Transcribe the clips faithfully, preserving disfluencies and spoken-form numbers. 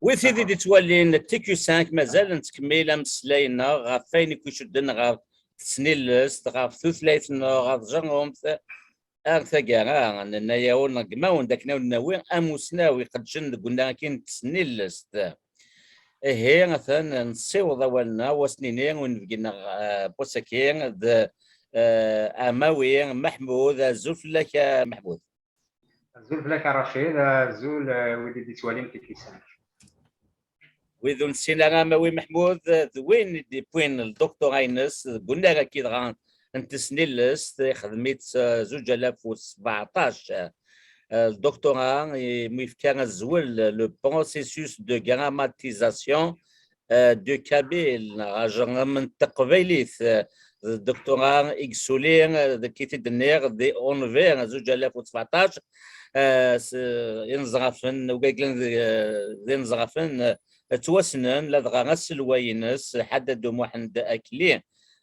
Wi tid i d-ittwalin T Q cinq, mazal nettkemmil ameslay-nneɣ ɣef wayen i k-icudden ɣer tesnilest, ɣef tutlayt-nneɣ, ɣer tjerrumt, ar taggara. Nenna-yawen, nṛeggem-awen-d akken ad wen-nawi amusnaw iqeddcen deg unnar-agi n tesnilest. Ihi, atan nessiweḍ awal-nneɣ, wass-nni ur nebgi-nneɣ, eh, n wass-agi d, eh, amawi Meḥmud. Azul fell-ak, a Meḥmud. Azul fell-ak a Racid, azul, eh, wid i d-ittwalin T Q cinq. Wid ur nessin ara amawi Meḥmud, d win i d-iwwin lduktṛa-ines deg unnar-agi dɣa n tesnilest, ixdem-itt, eh, zuǧ alaf u sbeɛṭac. Eh, lduktṛa, i mu yefka azwel, le processus de grammatisation, eh, du kabyle, neɣ ajerrem n teqbaylit, eh, d dduktṛa i yessuli, eh, deg i t-id-nniɣ, di Anvers, zuǧ alaf u sbeɛṭac, eh, s, eh, inezrafen, ugaglen d, eh, d inezrafen, eh, ttwassnen, ladɣa aselway-ines, Ḥaddad U Muḥend Akli,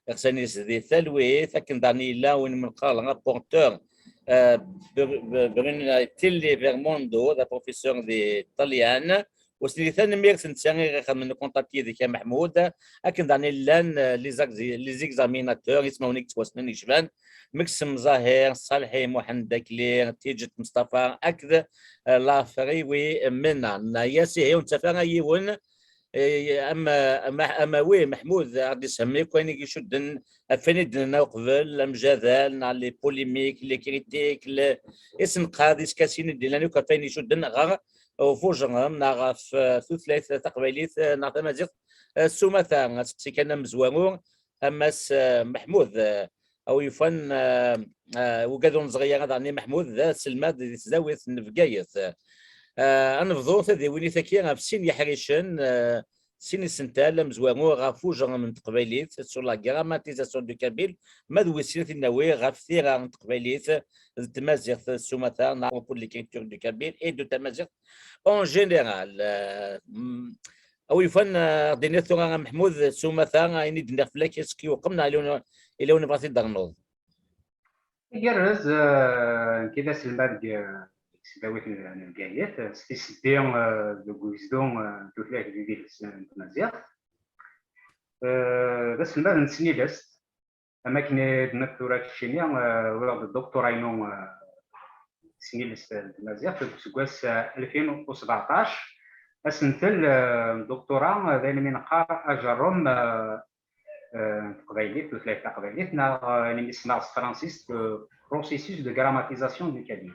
iɣsan-is di talwit, akken daɣen yella win mi neqqar le rapporteur, eh, Br-, Br-, Brunatelli Vermondo, d aprofesseur di Ṭṭalyan, u s-nini tanemmirt netta i ɣ-ixedmen le contact yid-k a Meḥmud, akken daɣen llan, eh, les ex-, les examinateurs, ismawen i yettwassnen yecban, Meksem Zahir, Ṣalḥi Muḥend Akli, Tiǧet Mustafa, akked, eh, Lafriwi Menna. Nenna-yas, ihi ur nettaf ara yiwen, eh, am, am, amawi Meḥmud, ad d-ishem akk ayen i icudden ɣef wayen i d-nenna uqbel, amjadal, neɣ les polémiques, les critiques, les, isenqad, iskasin i d-illan akk ɣef wayen icudden ɣer ufujrem, neɣ ɣef, eh, tutlayt taqbaylit, eh, neɣ tamaziɣt, eh, s umata. Aseqsi kan amezwaru, a Mass, eh, Meḥmud, eh, a wi yufan, eh, eh, ugad ur neẓri ara daɣen i Meḥmud, d aselmad di tesdawit n Bgayet. Eh, ad nebḍu tadiwinit-agi ɣef sin yeḥricen, eh, sin isental amezwaru ɣef ujerrem n teqbaylit, sur la grammatisation du kabyle, ma d wis sin ad t-id-nawi ɣef tira n teqbaylit d tmaziɣt s umata, neɣ à propos de l'écriture du kabyle et de tamaziɣt en général. Euh, mm, a wi yufan, euh, ad d-tiniḍ tura a Meḥmud s umata, ayen i d-nniɣ fell-ak, est-ce que yuqem neɣ yella win, yella win yebɣa ad t-id-ternuḍ? Igerrez, euh, nekk d aselmad deg, deg tesdawit n, n Bgayet, s tiseddi, euh, deg ugezdu, euh, n tutlayt d idles n tmaziɣt. Euh, d aselmad n tesnilest, am akken i d-tenniḍ tura keččini, euh, uriɣ-d doctorat-inu, euh, tesnilest n tmaziɣt deg useggas, euh, alfin u sbeɛṭac. Asentel, euh, n doctorat, euh, d ayen mi neqqar ajerrum, euh, euh, n teqbaylit, tutlayt taqbaylit, neɣ, euh, ayen i semmaɣ s tefransist, euh, processus de grammatisation du kabyle.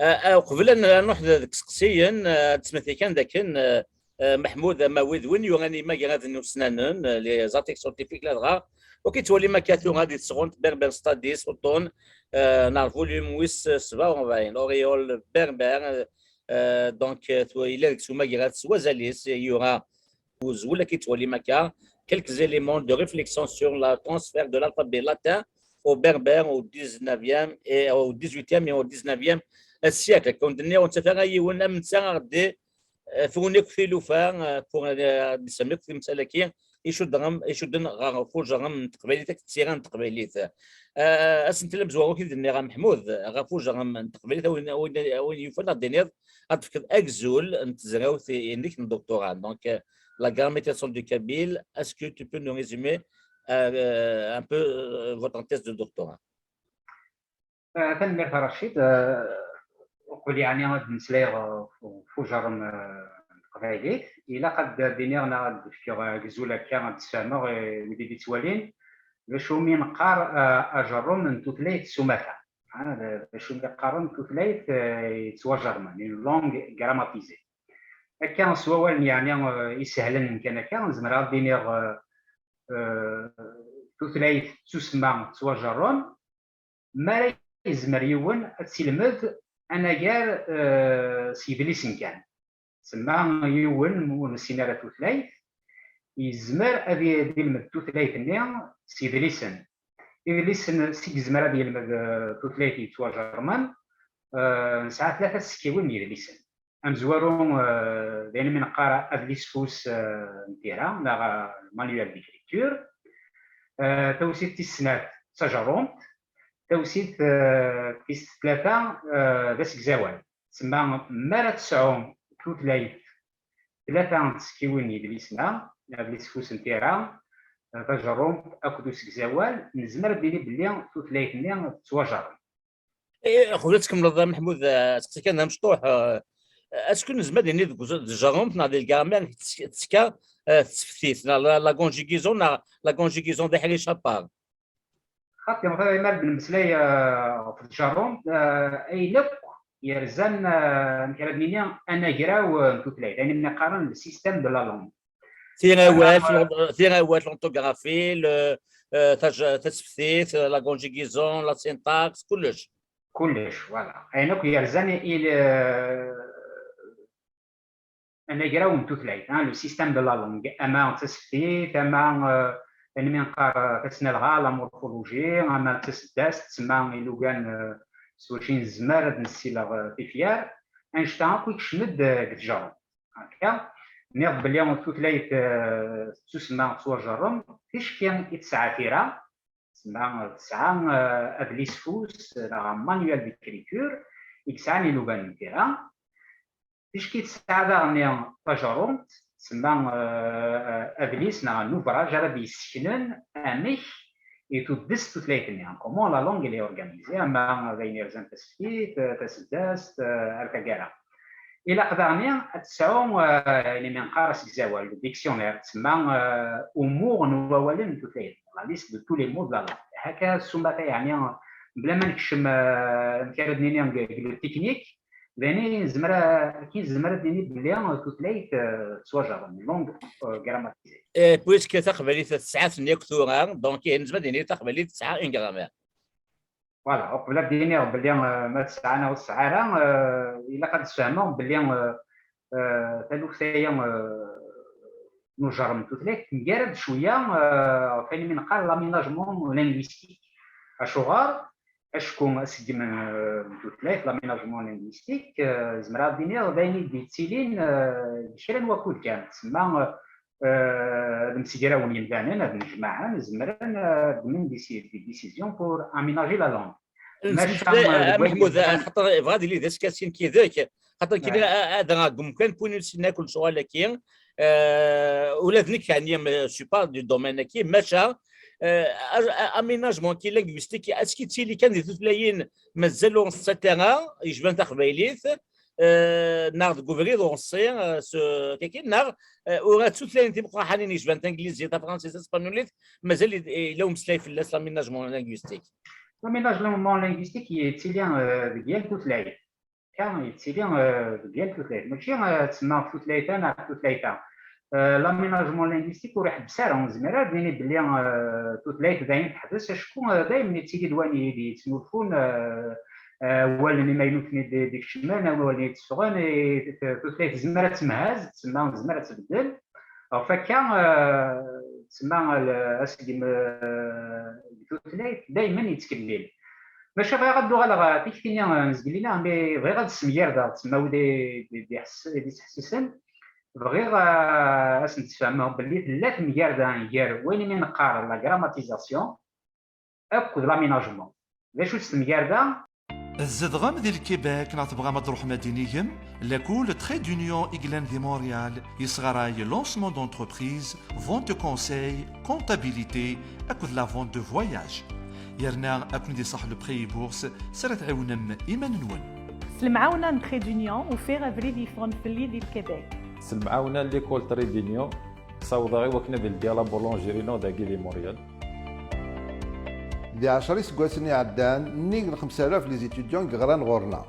Ah, ah, uqbel ad n-, ad nruḥ d-, deg iseqsiyen, ah, ad d-smektiɣ kan dakken, ah, ah, Meḥmud Amawi d win yuran imagraden ussnanen, ah, les articles scientifiques ladɣa. Ok, tettwalim akka tura di tesɣunt Berber Studies, uṭṭun, ah, neɣ volume wis sebɛa u rebɛin, Auréole Berbère, ah, donc, ah, twa-, yella deg-s umagrad s wazal-is, yura uzwel, akka i tettwalim akka, quelques éléments de réflexion sur le transfert de l'alphabet latin au berbère au dix-neuvième et au dix-huitième et au dix-neuvième siècle. Akka ur d-nniɣ ur nettaf ara yiwen am netta ad ɣ-d-, eh, frun akk tilufa, eh, pour, eh, ad d-isem akk timsal-agi icudden, icudden ɣer ujerrem n teqbaylit akked tira n teqbaylit. Eh, asentel amezwaru i d-nniɣ a Meḥmud ɣef ujerrem n teqbaylit, a win, a win, a win yufan ad d-tiniḍ, ad d-tefkeḍ agzul n tezrawt-inek n doctorat. Donc, euh, la grammatisation du kabyle, est-ce que tu peux nous résumer, euh, un peu, euh, votre thèse de doctorat? Euh, tanemmirt a Racid. Euh, uqbel yeɛni ad d-mmeslayeɣ, euh, f-, f ujerrem, euh, n teqbaylit, ilaq ad d-iniɣ neɣ ad d-fkeɣ agzul akka, ad d-sfehmeɣ i wid i d-ittwalin d acu mi neqqar, euh, ajerrem n tutlayt s umata. Ah, d, d acu mi qqaren tutlayt, eh, yettwajerrmen, une langue grammatisée. Akka, s wawalen yeɛni, eh, isehlen kan akka, nezmer ad d-iniɣ, eh, eh, tutlayt tettusemma tettwajerrem, mi ara yezmer yiwen ad tt-ilmed anagar, eh, s yedlisen kan. Semma yiwen ur nessin ara tutlayt, yezmer ad i-, ad ilmed tutlayt-nni s yedlisen. Idlisen s i yezmer ad yelmed, eh, tutlayt yettwajerrmen, eh, nesɛa tlata tsekkiwin n yedlisen. Amezwaru, eh, d ayen mi neqqar adlisfus, eh, n tira, neɣ, eh, manuel d'écriture. Eh, tawsit tis snat d tajerrumt, tawsit, eh, tis tlata, eh, d asegzawal. Semma mi ara tesɛu tutlayt tlata n tsekkiwin n yidlisen-a, adlis ufus n tira, tajerrumt akked usegzawal, nezmer ad d-nini belli tutlayt-nni tettwajerrem. Qbel ad tkemmleḍ a Meḥmud, seqsi kan d amecṭuḥ, est-ce que nezmer ad d-nini deg tjerrumt neɣ di lgrammaire tettekka tseftit, neɣ la conjugaison, neɣ la conjugaison d aḥric à part? Xaṭi, ma d-nemmeslay ɣef tjerrumt, ayen akk yerzan, amek ara d-nini, anagraw n tutlayt, ayen i qqaren le système de la langue. Tirawalt, l'orthographe, taseftit, la conjugaison, la syntaxe, kullec. Kullec, voilà. Ayen akk yerzan anagraw n tutlayt, le système de la langue, ama d taseftit, ama ayen mi neqqar tasnalɣa, la morphologie, ama d taseddast, tsemma ilugan s wacu nezmer ad nessileɣ tifyar, annect-a akk ikcem-d deg tjerrumt. Akka, nniɣ-d belli tutlayt tettusemma tettwajerrem, ticki i tesɛa tira, tsemma tesɛa adlis ufus neɣ manuel d'écriture i yesɛan ilugan n tira. Ticki tesɛa daɣen tajerrumt, tsemma adlis neɣ un ouvrage ara d-yesseknen amek i tuddest tutlayt-nni, comment la langue elle est organisée, ama d ayen yerzan taseftit, taseddast, ar taggara. Ilaq daɣen ad tesɛu ayen i neqqar asegzawal, le dictionnaire, tsemma umuɣ n wawalen n tutlayt, la liste de tous les mots de la langue. Hakka s umata, yeɛni, mebla ma nekcem, amek ara d-nini, deg le technique, d ayen i nezmer, akken nezmer ad d-nini belli tutlayt tettwajerrem, langue grammatisée. Puisque taqbaylit tesɛa-ten akk tura, donc ihi nezmer ad d-nini taqbaylit tesɛa une grammaire. Voilà, uqbel ad d-iniɣ belli ma tesɛa neɣ ur tesɛi ara, ilaq ad d-sfehmeɣ belli taluft-aya n ujerrem n tutlayt temgarad cwiya ɣef wayen mi neqqar l'aménagement linguistique. Acuɣer? Acku aseggem n tutlayt, l'aménagement linguistique, zemreɣ ad d-iniɣ d ayen i d-yettilin kra n wakud kan. Tsemma ad msegrawen yimdanen, ad nnejmaɛen, zemren ad ddmen des décisions pour aménager la langue. Meḥmud, xaṭer bɣa ad iliɣ d askasi nekk yid-k, xaṭer kini ad aɣeɣ deg umkan n win ur nessin akk lecɣal-agi, ula d nekk, yeɛni, je suis pas du domaine-agi, maca aménagement-agi linguistique, est-ce que yettili kan di tutlayin mazal ur nṣeṭṭi ara, yecban taqbaylit, neɣ deg ubrid uɣessi, s, kaki, neɣ ula d tutlayin timeqraḥanin yecban tanglizit, tafransist, taspanyolit, mazal yella umeslay fell-as, l'aménagement linguistique? L'aménagement linguistique yettili deg yal tutlayt. Kan yettili deg yal tutlayt. Mačči tsemma tutlayt-a neɣ tutlayt-a. L'aménagement linguistique ur iḥebbes ara, ur nezmir ara ad nini belli tutlayt d ayen teḥbes, acku daymen yettili d wayen i d-yettnulfun, awalen imaynuten i d-ikecmen, awalen i d-tteffɣen, tutlayt tezmer ad temhaz, tsemma tezmer ad tbeddel. Ɣef wakka, tsemma aseggem deg tutlayt daymen yettkemmil. Maca bɣiɣ ad d-uɣaleɣ ɣer tikti-nni n zgelli-nni, mi bɣiɣ ad ssemgardeɣ, tsemma wid i d-ittḥessisen, bɣiɣ ad sen-d-sfehmeɣ belli tella temgarda gar wayen i neqqar la grammatisation akked l'aménagement. D acu-tt temgarda? Tzedɣem di Lkibek neɣ tebɣam ad d-truḥem ad d-tinigem? Lakul Trait d'Union i yellan di Montréal yesɣaray lancement d'entreprise, vente de conseil, comptabilité akked la vente de voyage. Yerna ad ken-id-iṣaḥ le prêt et bourse s ara tɛiwnem iman-nwen. S lemɛawna n Trait d'Union ufiɣ abrid yeffɣen fell-i di Lkibek. S lemɛawna n l'école Trait d'Union ssawḍeɣ i wakken ad ldiɣ la boulangerie-inu dagi di Montréal. Di ɛecra iseggasen iɛeddan, nnig n xemsa alaf les étudiants i yeɣran ɣur-neɣ.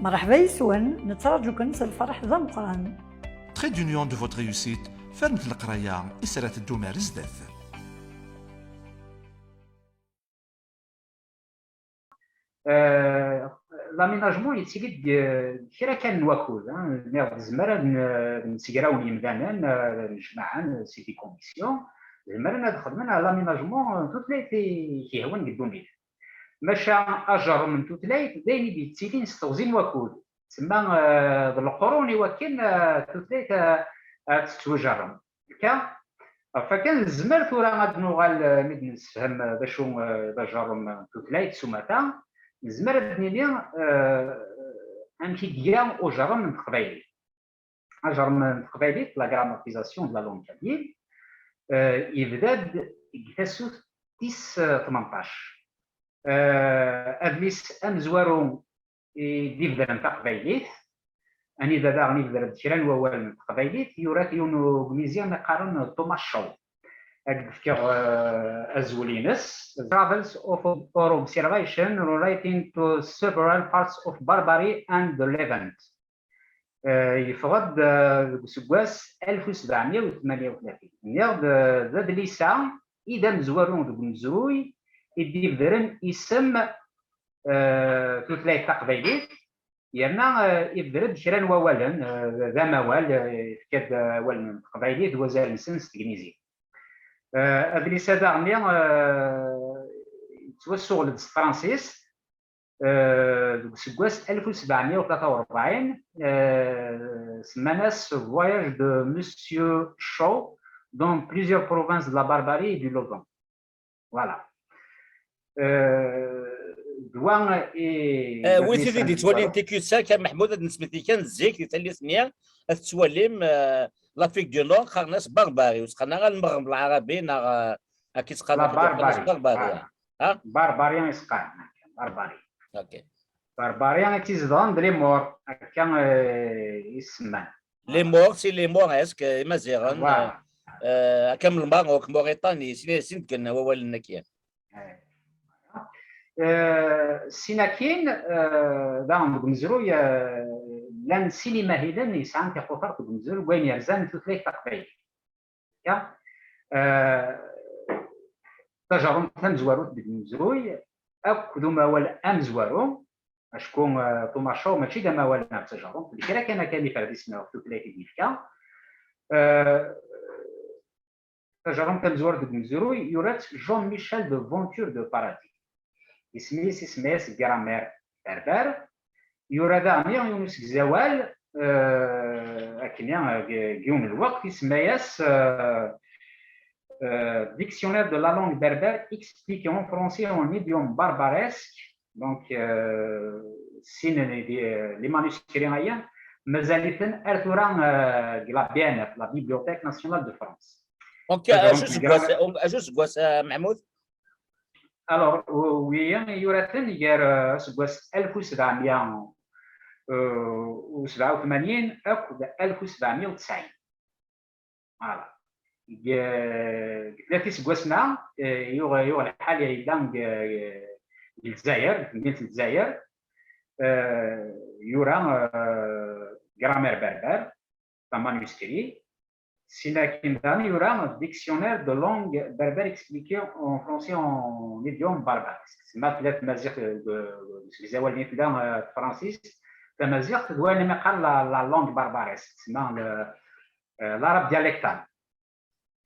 Mreḥba yes-wen, nettraǧu-ken s lferḥ d ameqqran. Trait d'Union de votre réussite, fernet leqraya i s ara teddum ar zdat. L'aménagement yettili-d kra kan n wakud, nniɣ nezmer ad nsegrawen yimdanen, ad nnejmaɛen si des commissions, zemren ad xedmen l'aménagement n tutlayt i k-yehwan deg ddunit. Maca ajerrem n tutlayt d ayen i d-yettilin s teɣzi n wakud, tsemma d leqrun i wakken tutlayt ad tettwajerrem. Akka, ɣef wakken nezmer tura ad nuɣal mi d-nessefhem d acu d ajerrem n tutlayt s umata, nezmer ad d-nini amek i iga ujerrem n teqbaylit. ajerrem n teqbaylit, la grammarisation de la langue kabyle, eh, yebda-d deg tasut tis, eh, tmenṭac. Eh, adlis amezwaru i d-ibedren taqbaylit, anida daɣen ibder-d kra n wawalen n teqbaylit, yura-t yiwen ugmizi i qqaren Thomas Shaw. Ad d-fkeɣ, eh, azwel-ines. Travels of Observation relating to several parts of Barbary and the Levant. Eh, yeffeɣ-d, eh, deg useggas alef u sebɛemya u tmanya u tlatin. Nniɣ-d, eh, d adlis-a i d amezwaru deg umezruy i d-ibedren isem, eh, tutlayt taqbaylit, yerna, eh, ibder-d kra n wawalen, eh, d amawal, eh, yefka-d awal n teqbaylit d wazal-nsen s tegnizit. Eh, adlis-a daɣen-nni, eh, yettwassuɣel-d s tefransist, eh, deg useggas alef u sebɛemya u tlata u rebɛin, eh, semman-as Voyage de Monsieur Shaw dans plusieurs provinces de la Barbarie et du Levant. Voilà. Eh, d wa i Eh, d wid adlis i d-yettwalin amezwaru. Tikkelt-a, kan Meḥmud, ad nesmekti kan zik di tallit-nni, ad tettwalim, eh, l'Afrique du Nord, qqaren-as Barbari, ur s-qqaren ara lmeɣreb lɛarabi, neɣ, eh, akka i s-qqaren La Barbari. Barbari. Voilà. Ha? Barbari i s-qqaren, Barbari. Ok. Barbari i tt-izedɣen d les Maures, akka, eh, i s-semman. Les Maures, c'est les Mauresques, eh, Imaziɣen, voilà. Eh, eh, akka am Lmerruk, Mauritanie, sin, sin deg wawalen-agi. Eh, sin akin, eh, daɣen deg umezruy, eh, llan sin imahilen yesɛan tixutert deg umezruy, deg wayen yerzan tutlayt taqbaylit. Ya, eh, tajerrumt tamezwarut deg umezruy, akked umawal amezwaru, acku, eh, Thomas Shaw mačči d amawal neɣ d tajerrumt, d kra kan akka i ferr isem ɣef tutlayt i d-yefka. Eh, tajerrumt tamezwarut deg umezruy, yura-tt Jean-Michel de Venture de Paradis. Isem-is, isemma-yas Grammaire Berbère. Yura daɣen yiwen usegzawal, eh, akken, eh, deg yiwen n lweqt, isemma-yas, eh, eh, Dictionnaire de la langue berbère expliqué en français en idiome barbaresque. Donc, eh, sin les, les manuscrits-aya, mazal-iten ar tura, eh, deg la B N F, la Bibliothèque Nationale de France. Donc, eh, acu seggas, acu seggas, eh, Meḥmud? Alors, u-, wiyi yura-ten gar, eh, aseggas alef u sebɛemya u sebɛa u tmanyin akked alef u sebɛemya u tesɛin. Voilà. Deg, deg tlata iseggasen-a, eh, yuɣ, yuɣ lḥal yella deg, deg Lezzayer, deg temdint n Lezzayer, eh, yura, eh, Grammaire Berbère, un manuscrit. Sin akin daɣen yura Dictionnaire de langue berbère expliqué en français en idiome barbaresque. Tsemma tella tmaziɣt, eh, deg usegzawal-nni tella, eh, tefransist, tamaziɣt d wayen i qqaren la, la langue barbaresque. Tsemma le, eh, l'arabe dialectal.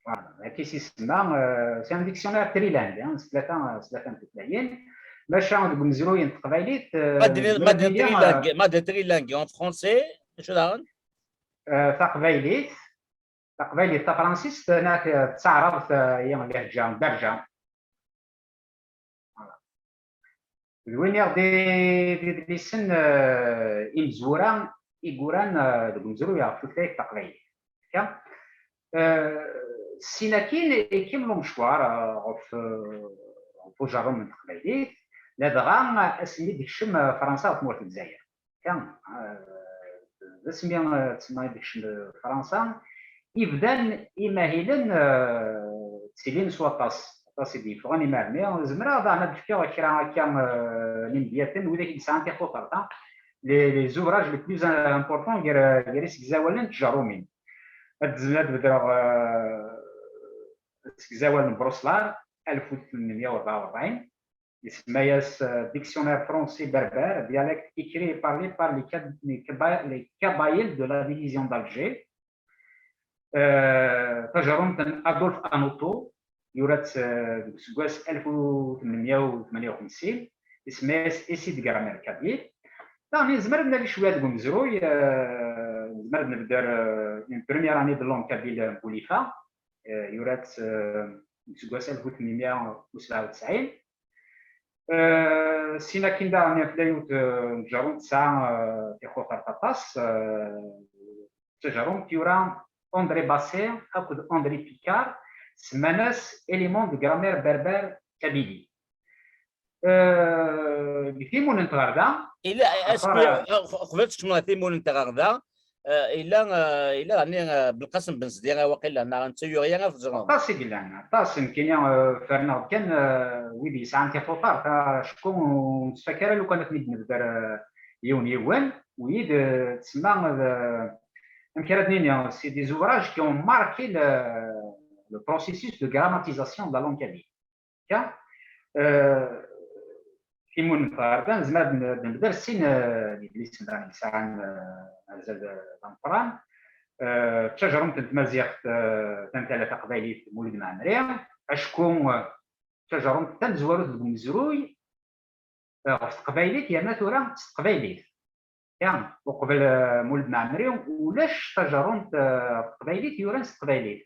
Voilà, akka i s-isemma, eh, c'est un dictionnaire trilingue, hein, s tlata, s tlata n tutlayin. Maca deg umezruy n teqbaylit, eh, ma d, ma d trilingue, eh, ma d trilingue en français, acu daɣen? Eh, taqbaylit, taqbaylit, tafransist, neɣ d taɛrabt, eh, i lehǧa, dderja. Voilà. D win i ɣ-d idlisen, eh, imezwura i yuran, eh, deg umezruy ɣef tutlayt taqbaylit. Akka, eh, sin akin ikemmel umecwar, eh, ɣef, eh, ɣef ujerrum n teqbaylit, ladɣa asmi d-tekcem, eh, Fransa ɣef tmurt n Lezzayer. Kan, eh, d asmi, eh, tsemma i d-tekcem, eh, Fransa, ibdan imahilen, eh, ttilin s waṭas, aṭas i d-yeffɣen imarmi. Zemreɣ daɣen ad d-fkeɣ kra akka, eh, n imedyaten, widak i yesɛan tixutert, ha, les, les ouvrages les plus importants gar, gar isegzawalen n tjerrumin. Ad d-, ad d-bedreɣ, eh, asegzawal n Broslar, alef u tmenmya u rebɛa u rebɛin, isemma-yas, euh, Dictionnaire français berbère, dialecte écrit et parlé par les Kab-, les Kaba-, les Kabyles de la division d'Alger. Euh, tajerrumt n Adolphe Anoto, yura-tt, euh, deg useggas alef u tmenmya u tmanya u xemsin, isemma-yas Essai de grammaire kabyle. Daɣen nezmer ad nali cwiya deg umezruy, euh, nezmer ad nebder, euh, une première année de langue kabyle n Boulifa, euh, yura-tt, euh, deg useggas alef u tmenmya u sebɛa u tesɛin. Euh, sin akin daɣen tella yiwet, euh, n tjerrumt tesɛa, euh, tixutert aṭas, euh, tajerrumt yura André Basset akked André Picard, semman-as Éléments de grammaire berbère kabylie. Deg timunent ɣer da, ila, qbel tkecmeḍ ɣer timunent ɣer da, ila, ila ɛni Belqasem Ben Zedira waqila, neɣ netta yura ɣef tjerrumt? Aṭas i yellan, aṭas. Nekkini ferneɣ-d kan wid yesɛan tiṭuṭart, acku ur nettfak ara lukan ad ten-id-nebder yiwen yiwen. Wid tsemma d, amek ara d-nini, c'est des ouvrages qui ont marqué le, le processus de grammatisation de la langue kabyle. Akka, timunent ɣer da, nezmer ad n-, ad nebder sin yidlisen da yesɛan azal d ameqqran. D tajerrumt n tmaziɣt, tantala taqbaylit, Mulud Mɛemmri, acku d tajerrumt tamezwarut deg umezruy ɣef teqbaylit, yerna tura s teqbaylit. Ya, uqbel Mulud Mɛemmri, ulac tajerrumt ɣef teqbaylit yuran s teqbaylit.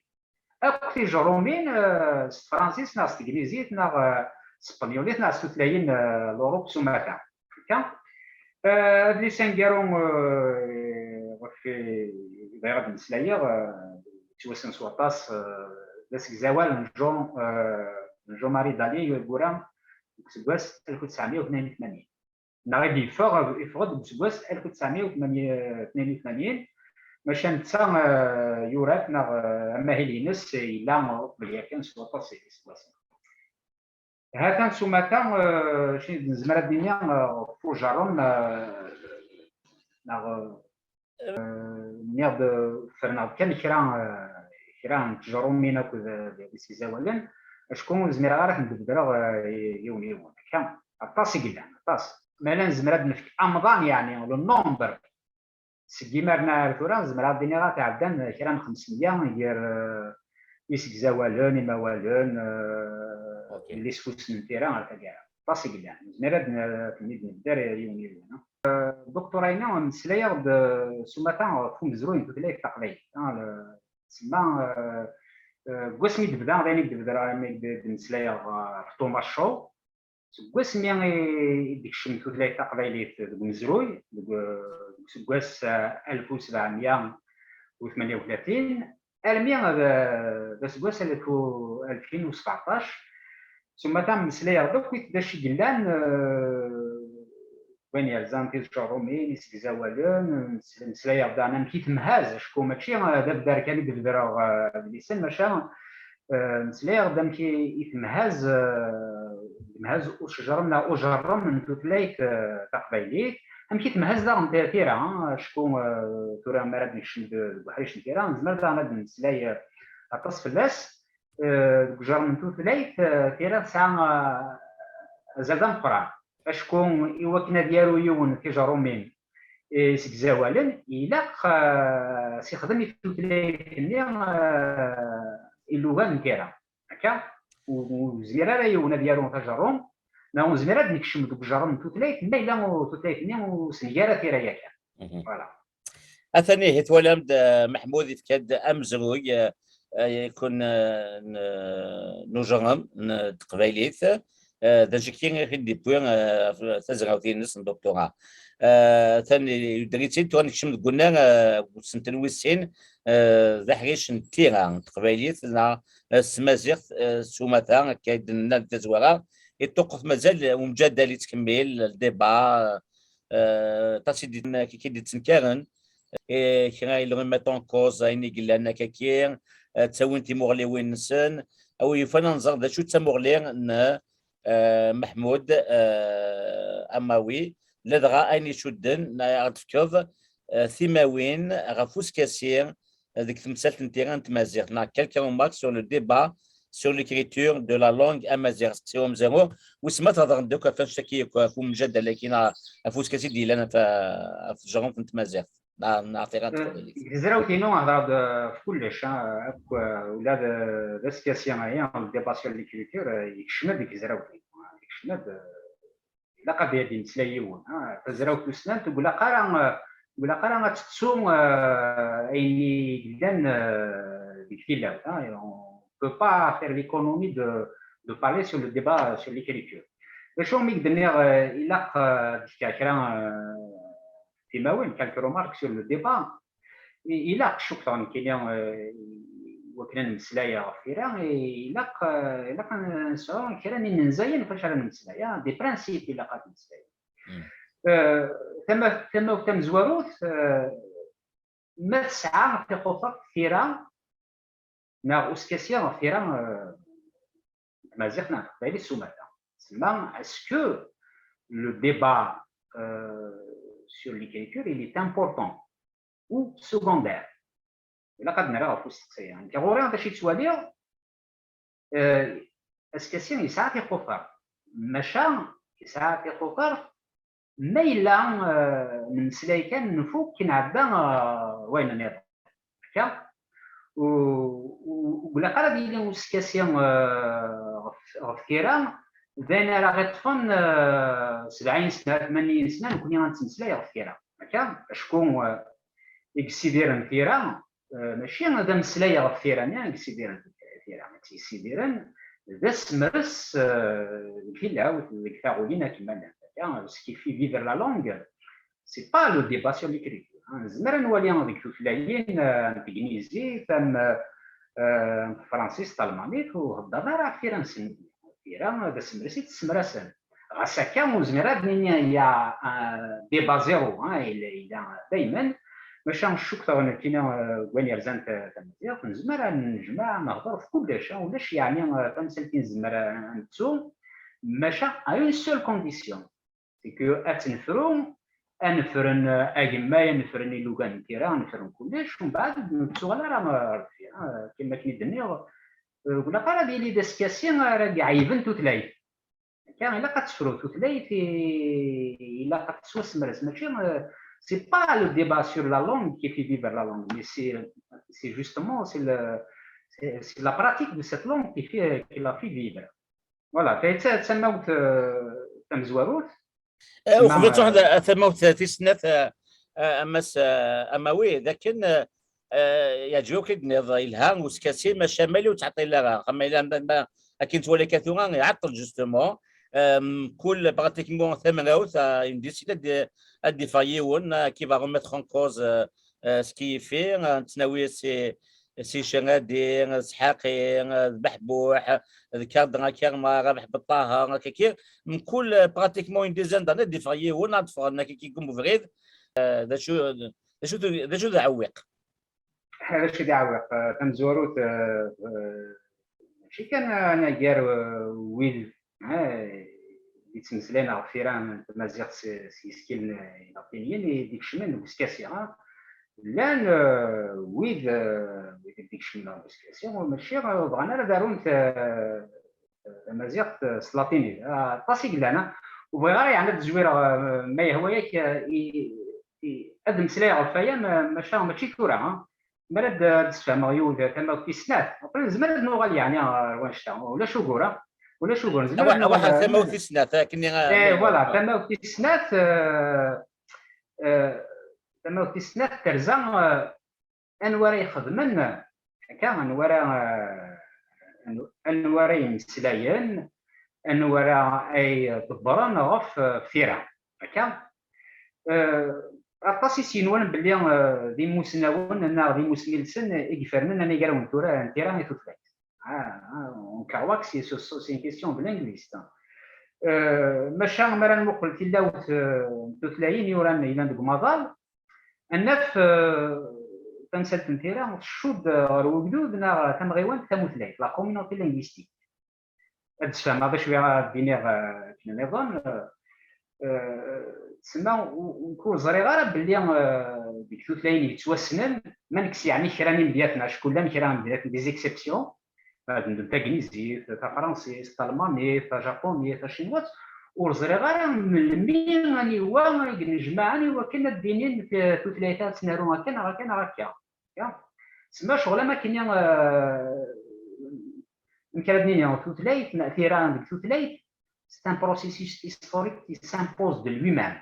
Akk tijerrumin s tefransist neɣ s teglizit neɣ s tpenyulit neɣ s tutlayin n Lurup s umata. Akka, adlis aneggaru ɣef i bɣiɣ ad mmeslayeɣ, yettwassen s waṭas, d asegzawal n Jean, n Jean-Marie Daly, yeggura deg useggas alef u tesɛemya u tnin u tmanyin. Neɣ i d-yeffeɣ, yeffeɣ-d deg useggas alef u tesɛemya u tnin u tmanyin, maca netta yura-t, neɣ amahil-ines yella uqbel yakan s waṭas iseggasen. Ha-t-an s umata, acu nezmer ad d-nini ɣef ujerrum, neɣ nniɣ-d ferneɣ-d kan kra, kra n tjerrumin akked isegzawalen, acku ur zmireɣ ara ad ten-d-bedreɣ yiwen yiwen. Akka, aṭas i yellan, aṭas. Ma la nezmer ad nefk amḍan, yeɛni le nombre, seg yimaren ar tura, zemreɣ ad d-iniɣ ad tɛeddan kra n xemsmya gar isegzawalen, imawalen, yelli-s fussen n tira ar taggara. Aṭas i yellan. Nezmer ad n-, ad ten-id-nebder yiwen yiwen. Duktur Ayni, mmeslayeɣ-d s umata ɣef umezruy n tutlayt taqbaylit. Tsemma, deg wasmi d-bda, d ayen i d-bda, ayen i d-, d-mmeslayeɣ ɣef Thomas Shaw. Seg wasmi i d-tekcem tutlayt taqbaylit deg umezruy, deg, deg useggas alef u sebɛemya u tmanya u tlatin, armi d, d aseggas alef u, alfin u sbeɛṭac, s umata mmeslayeɣ-d akk d acu i yellan, wayen yerzan tijjerrumin, isegzawalen, mmeslayeɣ-d daɣen amek i temhaz, acku mačči d abdar kan i d-bedreɣ adlis-a, maca mmeslayeɣ-d amek i, i temhaz, temhaz ucjerrem neɣ ujerrem n tutlayt taqbaylit, amek i temhaz daɣen tira, acku tura mi ara d-nekcem deg uḥric n tira, nezmer daɣen ad d-nemmeslay aṭas fell-as. Deg ujerrem n tutlayt, tira tesɛa azal d ameqqran. Acku i wakken ad yaru yiwen tijerrumin isegzawalen, ilaq s-ixdem i tutlayt-nni ilugan n tira. Akka, ur yezmir ara yiwen ad yaru tajerrumt, neɣ ur nezmir ad nekcem deg ujerrem n tutlayt, ma yella tutlayt-nni ur s-ngi ara tira yakan. Voilà. Atan ihi twalam-d, Meḥmud ifka-d amezruy, yakun n ujerrem n teqbaylit, d acu i k-id-yewwi tazrawt-ines n doctorat. Atan yudder-itt-id, tura nekcem deg unnar, deg usentel wis sin, d aḥric n tira n teqbaylit neɣ s tmaziɣt, s umata, akka i d-nenna di tazwara, iṭṭuqqet mazal umǧadal yettkemmil, le débat, aṭas i d-, i d-yettenkaren, kra i remettent en cause ayen i yellan akkaki, ttawin timuɣliwin-nsen, a wi yufan ad nẓer d acu d tamuɣli n Meḥmud Amawi, ladɣa ayen icudden, neɣ ad d-tefkeḍ timawin ɣef uskasi deg temsalt n tira n tmaziɣt, neɣ quelques remarques sur le débat sur l'écriture de la langue amazigh. Seqsi umezruy, wis ma thedreḍ-d akk ɣef annect-agi akk, ɣef umjadal-agi, neɣ ɣef uskasi d-yellan ɣef, ɣef tjerrumt n tmaziɣt, neɣ, neɣ tira n teqbaylit. Deg tezrawt-inu hedreɣ-d ɣef kullec, akk, ula d, d askasi-agi, le débat sur l'écriture, yekcem-d deg tezrawt-inu, yekcem-d, ilaq ad d-yemmeslay yiwen. Tazrawt tussnant, ur ilaq ara, ur ilaq ara ad tettu ayen i yellan deg tilawt. On peut pas faire l'économie de, de parler sur le débat sur l'écriture. D acu mi d-nniɣ, ilaq ad d-fkeɣ kra timawin, quelques remarques sur le débat. i-, ilaq, cukkeɣ nekkini, eh, wakken ad nemmeslay ɣef tira, i-, ilaq, eh, ilaq ad nesɛu kra n imenzayen ɣef wacu ara nemmeslay, ah, des principes ilaq ad nemmeslay. Mm. Eh, tama-, tamawt tamezwarut, eh, ma tesɛa tixutert tira, neɣ uskasi ɣef tira, eh, n tmaziɣt neɣ n teqbaylit s umata. Tsemma, est-ce que le débat, euh, sur l'écriture, il est important ou secondaire? Ilaq ad nerr ɣef usteqsi-a. Nekk ɣur-i d acu i ttwaliɣ, eh, askasi yesɛa tixutert. Maca yesɛa tixutert ma yella, eh, nemmeslay kan, nfuk, nɛedda, eh, wayen nniḍen. Akka? U, u, ur ilaq ara ad yili uskasi, eh, ɣef, ɣef tira, d ayen ara ɣ-iṭṭfen, eh, sebɛin sna, tmanyin sna, nekkni ad nettmeslay ɣef tira. Akka? Acku, eh, i yessidiren tira, eh, mačči d ameslay ɣef tira-nni i yessidiren tira. Ma tt-yessidiren d asemres, eh, deg tilawt, deg taɣulin akken ma llant. Akka, ce qui fait vivre la langue, c'est pas le débat sur l'écriture, hein. Nezmer ad nwali deg tutlayin, eh, n tegnizit, am, eh, n tefransist, talmanit, ur heddren ara ɣef tira-nsen. Tira d asemres i tt-ssemrasen. Ɣas akka, ur nezmir ad nini ya, eh, débat zéro, hein, yella, yella daymen. Maca cukkeɣ nekkini, eh, deg wayen yerzan ta-, tamaziɣt, nezmer ad nejmeɛ, ad nehder ɣef kullec, ah, ulac yeɛni, eh, tamsalt i nezmer, eh, ad nettu, maca à une seule condition, c'est que ad tt-nefru, ad nefren, eh, agemmay, ad nefren ilugan n tira, ad nefren kullec, umbeɛd ur nettuɣal ara, eh, ɣer deffir, ah, kama akken i d-nniɣ, eh, ur ilaq ara ad yili d askasi ara iɛeyben tutlayt. Akka, ilaq ad tefru tutlayt, i-, ilaq ad tettwasemres. Mačči, euh, c'est pas le débat sur la langue qui fait vivre la langue, mais c'est, c'est justement, c'est le, c'est, c'est la pratique de cette langue qui fait, qui la fait vivre. Voilà, ta d ta-, d tamawt, euh, tamezwarut. Eh, uqbel ad truḥeḍ, eh, tamawt tis snat, eh, eh, a Mass, eh, Amawi, d akken, eh, eh, yeɛǧeb-ak i d-tenniḍ, yelha uskasi, maca mali ur ttɛeṭṭil ara. Ama yella ma, ma, akken twala kan tura, iɛeṭṭel, justement. Eh, mkul, pratiquement, tamrawt, eh, une décennie ad d-, ad d-iffeɣ yiwen, eh, qui va remettre en cause, eh, eh, ce qui est fait, eh, nettnawi si, si Cerradi, d Sḥaqi, d Beḥbuḥ, d Kadra Kerma, Rabeḥ Beṭṭaher, akka ki, mkul, eh, pratiquement une dizaine d'années, ad d-iffeɣ yiwen, ad d-ffɣen akka ki deg ubrid. Eh, d acu, d acu, d acu d aɛewwiq? D acu d aɛewwiq? Eh, tamezwarut, eh, eh, mačči kan anagar, eh, wid, eh, yettmeslayen ɣef tira n tmaziɣt s, s yisekkilen ilatiniyen i d-ikecmen deg uskasi, ah. Llan, eh, wid, eh, wid i d-ikecmen deg uskasi, ur mačči, eh, ur bɣan ara ad arunt, eh, tamaziɣt, eh, s latinit. Ah, aṭas i yellan, ah. Ur bɣiɣ ara, yeɛni, ad d-zwireɣ, eh, ma yehwa-yak, eh, i, i, ad d-mmeslayeɣ ɣef waya, ma-, maca mačči tura, ah. Mi ara d-, ad d-sfehmeɣ yiwet tamawt tis snat, après nezmer ad nuɣal, yeɛni, ɣer wannect-a. Ulac ugur, ah. Ulac ugur, nezmer ad nuɣal, ah, tamawt tis snat, akken i, eh, voilà, tamawt tis snat, eh, eh, tamawt tis snat terza, eh, anwa ara ixedmen, akka, anwa ara, eh, anwa ara yemmeslayen, anwa ara ay ḍebbren ɣef, eh, tira, akka. Eh, aṭas i s-yenwan belli, eh, d imusnawen neɣ d imusmilsen i ifernen anagar n tura n tira i tutlayt. Ah, ah, on croit que c'est, c'est, c'est une question de linguiste. Eh, maca, mi ara nmuqel tilawt, eh, n tutlayin yuran yellan deg umaḍal, ad naf, eh, tamsalt n tira tcudd ɣer ugdud neɣ tamɣiwant tamutlayt, la communauté linguistique. Ad d-sfehmeɣ d acu ara d-iniɣ, eh, akken nniḍen. Eh, eh, tsemma, u-, u-, ur ẓriɣ ara belli, eh, deg tutlayin yettwassnen, ma nekkes yeɛni kra n imedyaten, acku llan kra n imedyaten, des exceptions, ad d-nefk tagnizit, tafransist, talmanit, tajapunit, tacinwat, ur ẓriɣ ara melmi aniwa i yennejmaɛen i wakken ad d-inin t-, tutlayt-a ad tt-naru akka neɣ akka neɣ akka. Ya. Tsemma ccɣel am akken, eh, amek ara d-nini, tutlayt, n-, tira deg tutlayt, c'est un processus historique qui s'impose de lui-même.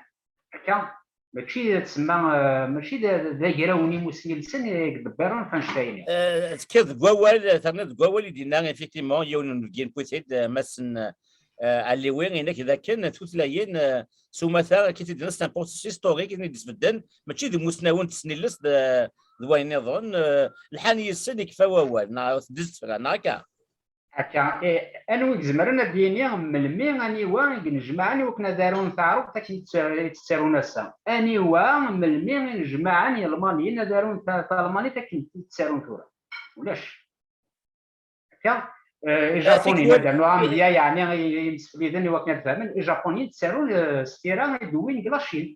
Akka, mačči tsemma, eh, mačči d, d agraw n imusmilsen i iḍebbiren ɣef annect-a-inu. Eh, tekkiḍ deg wawal, terniḍ deg wawal i d-yenna, effectivement, yiwen n unebgi n Putit, eh, Mass n, eh, Ɛliwi, inek d akken tutlayin, eh, s umata, akken i d-yenna, c'est un processus historique i ten-id-isbedden, mačči d imusnawen n tesnilest, eh, d wayen nniḍen, eh, lḥan yes-sen ikfa wawal, neɣ teddi s tefra, neɣ akka? Akka, eh, anwa i izemren ad d-yini melmi, aniwa i yennejmaɛen i wakken ad arun taɛrubt akken i tt-, i tt-ttarun ass-a? Aniwa, melmi i nnejmaɛen Yelmaniyen ad arun ta-, talmanit akken i tt-ttarun tura? Ulac. Akka, eh, Ijapuniyen, ad rnuɣ amedya, yeɛni i, i yimsefliden i wakken ad fehmen, Ijapuniyen ttarun, eh, s tira i d-wwin deg la Chine.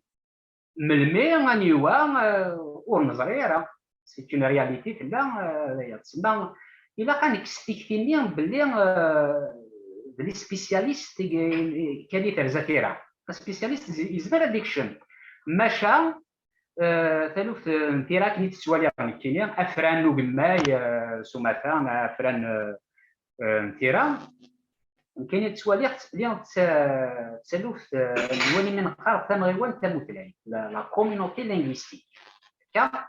Melmi, aniwa, eh, ur neẓri ara. C'est une réalité tella, eh, tsemma, ilaq ad nekkes tikti-nni belli, eh, d les spécialistes i, i, kan i terza tira. Spécialiste yezmer ad ikcem. Maca, eh, taluft n tira akken i tt-ttwaliɣ nekkini, afran n ugemmay, eh, s umata, afran, eh, eh, n tira, nekkini ttwaliɣ-tt belli d ta-, d taluft, eh, n wayen i neqqar tamɣiwant tamutlayt, la, la communauté linguistique. Akka,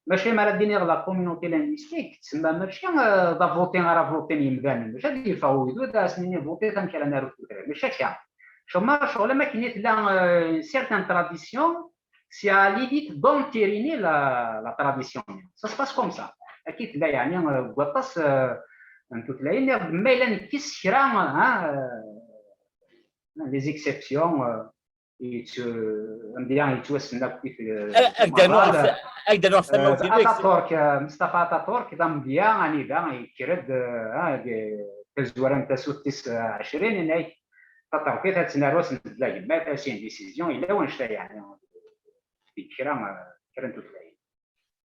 maca mi ara d-iniɣ la communauté linguistique, tsemma mačči, eh, d avotin ara votin yimdanen, maca ad yeffeɣ ugdud ad as-nini votit amek ara naru tutlayt, maca akka. Cuma, ccɣel am akken i tella, eh, une certaine tradition, c'est à l'élite d'entériner la, la tradition. Ça se passe comme ça. Akka i tella, yeɛni, eh, deg waṭas, eh, n tutlayin, ma yella nekkes kra, hein, eh, les exceptions, eh, yettu-, amedya yettwassen akk i t-, Ad d-rnuɣ ɣef, ad d-rnuɣ ɣef tamawt-inek. Ataturk, eh, Mustafa Ataturk, d amedya anida yekker-d, eh, ah, deg tazwara n tasut tis ɛecrin, yenna-k, Taṭerkit ad tt-nerr ass n tedla gemmat, c'est une décision, yella wanect-a, yeɛni, deg kra, eh, kra n tutlayin.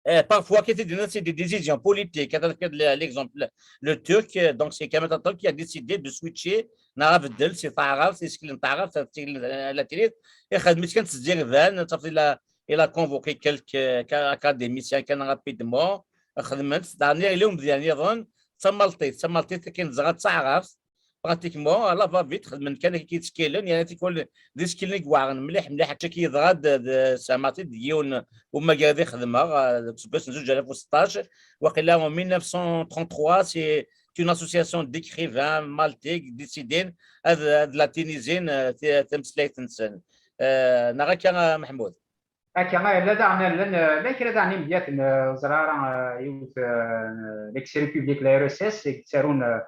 Eh, parfois, كي تدينا c'est des décisions politiques. هذا كان l'exemple, le turc, euh, donc c'est Kemal Atatürk qui a décidé de switcher, neɣ abeddel, si taɛrabt, si isekkilen n taɛrabt, si isekkilen n latiniz, ixdem-itt kan s tzirban, صافي, il a, il a convoqué quelques, euh, académiciens kan rapidement, xedmen-tt, daɣen yella umedya nniḍen, d tamalṭit, d tamalṭit akken teẓra d taɛrabt, pratiquement, à la va-vite, xedmen kan akka isekkilen, yeɛni tikwal d isekkilen i iweɛren mliḥ, mliḥ. Akka i yeḍra-d d, d, s tamalṭit deg yiwen umagrad i xedmeɣ, eh, deg useggas n zuǧ alaf u seṭṭac, waqila en mille neuf cent trente-trois, c'est une association d'écrivains maltais décidin ad, ad latinizin, eh, ti-, tameslayt-nsen. Eh, neɣ akka, a Meḥmud? Akka, llan daɣen, llan, llan kra daɣen imedyaten, eh, ur ẓriɣ ara, eh, yiwet, eh, l'ex-république, la R S S, i yettarun, eh,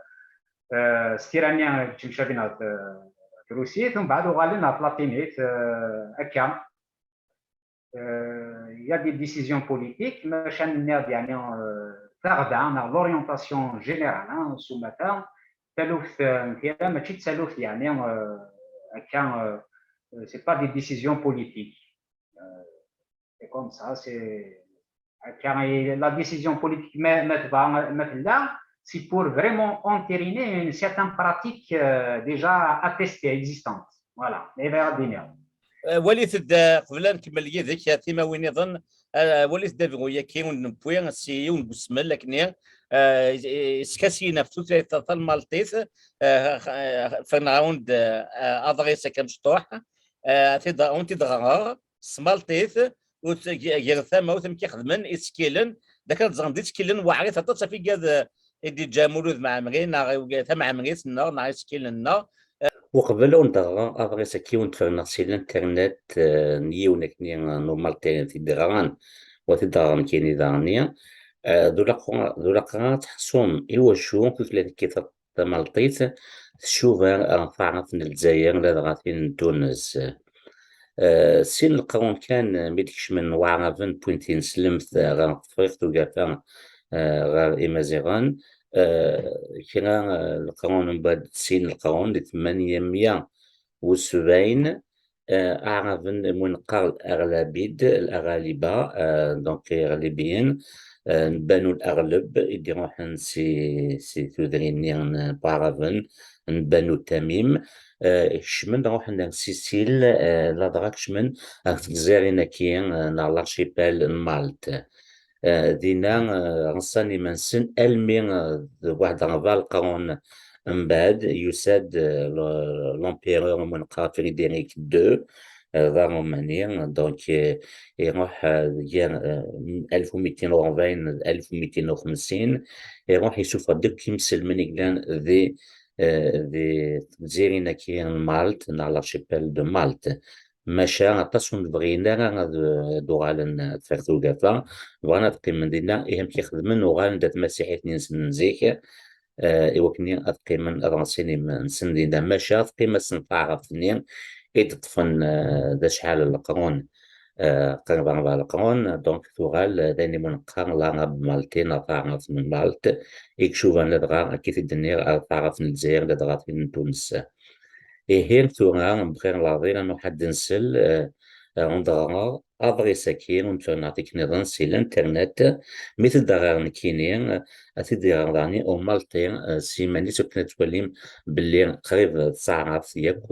eh, s tira-nni, eh, yettemcabin ɣer t-, eh, trusit, umbeɛd uɣalen ɣer tlatinit, eh, akka. Eh, il y a des décisions politiques, maca nniɣ-d, yeɛni, eh, taɣda neɣ l'orientation générale, hein, s umata, taluft, eh, n tira mačči d taluft, yeɛni, eh, akka, eh, c'est pas des décisions politiques. Euh, c'est comme ça, c'est, car la décision politique, ma, ma tebɣa, ma tella, c'est pour vraiment entériner une certaine pratique, euh, déjà attestée, existante. Voilà, mais vers l'avenir. Eh, walit-d, eh, qbel ad nkemmel yid-k, eh, timawin niḍen, eh, walit-d abeɣu-yaki ur newwi si yiwen n usmel akkenni, eh, iskasiyen ɣef tutlayt talmalṭit, eh, eh, ferneɣ-awen-d, eh, aḍris akka mecṭuḥ, eh, ad t-id-, ad wen-t-id-ɣreɣ s tmalṭit, ur t-, g-, gar tamawt amek i xedmen isekkilen, d akken ad ẓren d isekkilen weɛrit aṭas ɣef igad, eh, i d-iǧǧa Mulud Mɛemmri, neɣ i-, tamɛemmrit-nneɣ, neɣ isekkilen-nneɣ. Uqbel ad wen-d-ɣreɣ aḍris-agi i wen-d-ferneɣ si l'internet, eh, n yiwen akkenni n umalṭi i t-id-iɣran, u ad t-id-ɣren kini daɣenni, eh, d ulaqra, d ulaqra ad teḥṣum iwacu tutlayt-agi ta-, tamalṭit tcuba ɣer taɛrabt n Lezzayer ladɣa tin n Tunes. Eh, sin leqrun kan, eh, mi d-kecmen Waɛraben, wwin tineslemt, eh, ɣer Tefriqt Ugafa, eh, ɣer Imaziɣen, eh, kra, eh, leqrun, mbeɛd sin leqrun, di tmanya mya u sebɛin, eh, Aɛraben, mi neqqar Aɣlabid, Aɣaliba, eh, donc Iɣlibiyen, eh, n Banu Aɣleb, i d-iruḥen si, si tudrin-nni n Waɛraben, n Banu Tamim, eh, kecmen, ruḥen ar Sisil, eh, ladɣa kecmen ɣer tegzirin-agi, eh, neɣ l'archipel n Malte. Eh, dinna, eh, ɣsan iman-nsen almi, eh, d waḥed rebɛa leqrun mbeɛd, yusa-d, eh, l-, l'empereur, mi neqqar Frédéric deux, eh, d arumani, donc, eh, iruḥ, eh, gar, eh, alef u mitin u rebɛin d alef u mitin u xemsin, iruḥ yessufeɣ-d akk imselmen i yellan di, eh, di tegzirin-agi n Malte, neɣ l'archipel de Malte. Maca aṭas ur bɣin ara ad, ad uɣalen ar tfertugafa, bɣan ad qqimen dinna. Ihi amek i xedmen? Uɣalen-d at Masiḥiten-nsen n zik, eh, i wakken ad qqimen ad ɣen sin im-, nsen dinna. Maca teqqim-asen taɛrabt-nni i d-ṭṭfen, eh, d acḥal n leqrun, eh, qrib rebɛa leqrun, donc tuɣal, eh, d ayen i wen-qqar l'arabe maltais neɣ taɛrabt n Malt, i icuban ladɣa, akka i t-id-nniɣ, ar taɛrabt n Lezzayer ladɣa tin n Tunes. Ihi tura, bxir leɛḍil, ad nruḥ ad d-nsel, eh, eh, ad d-ɣreɣ aḍris-agi, ur nefren aɣ tikkniḍen si l'internet, mi t-id-ɣer nekkini, eh, ad t-id-iɣer daɣen umalṭi, eh, s yiman-is, akken ad twalim belli qrib d taɛrabt yakk,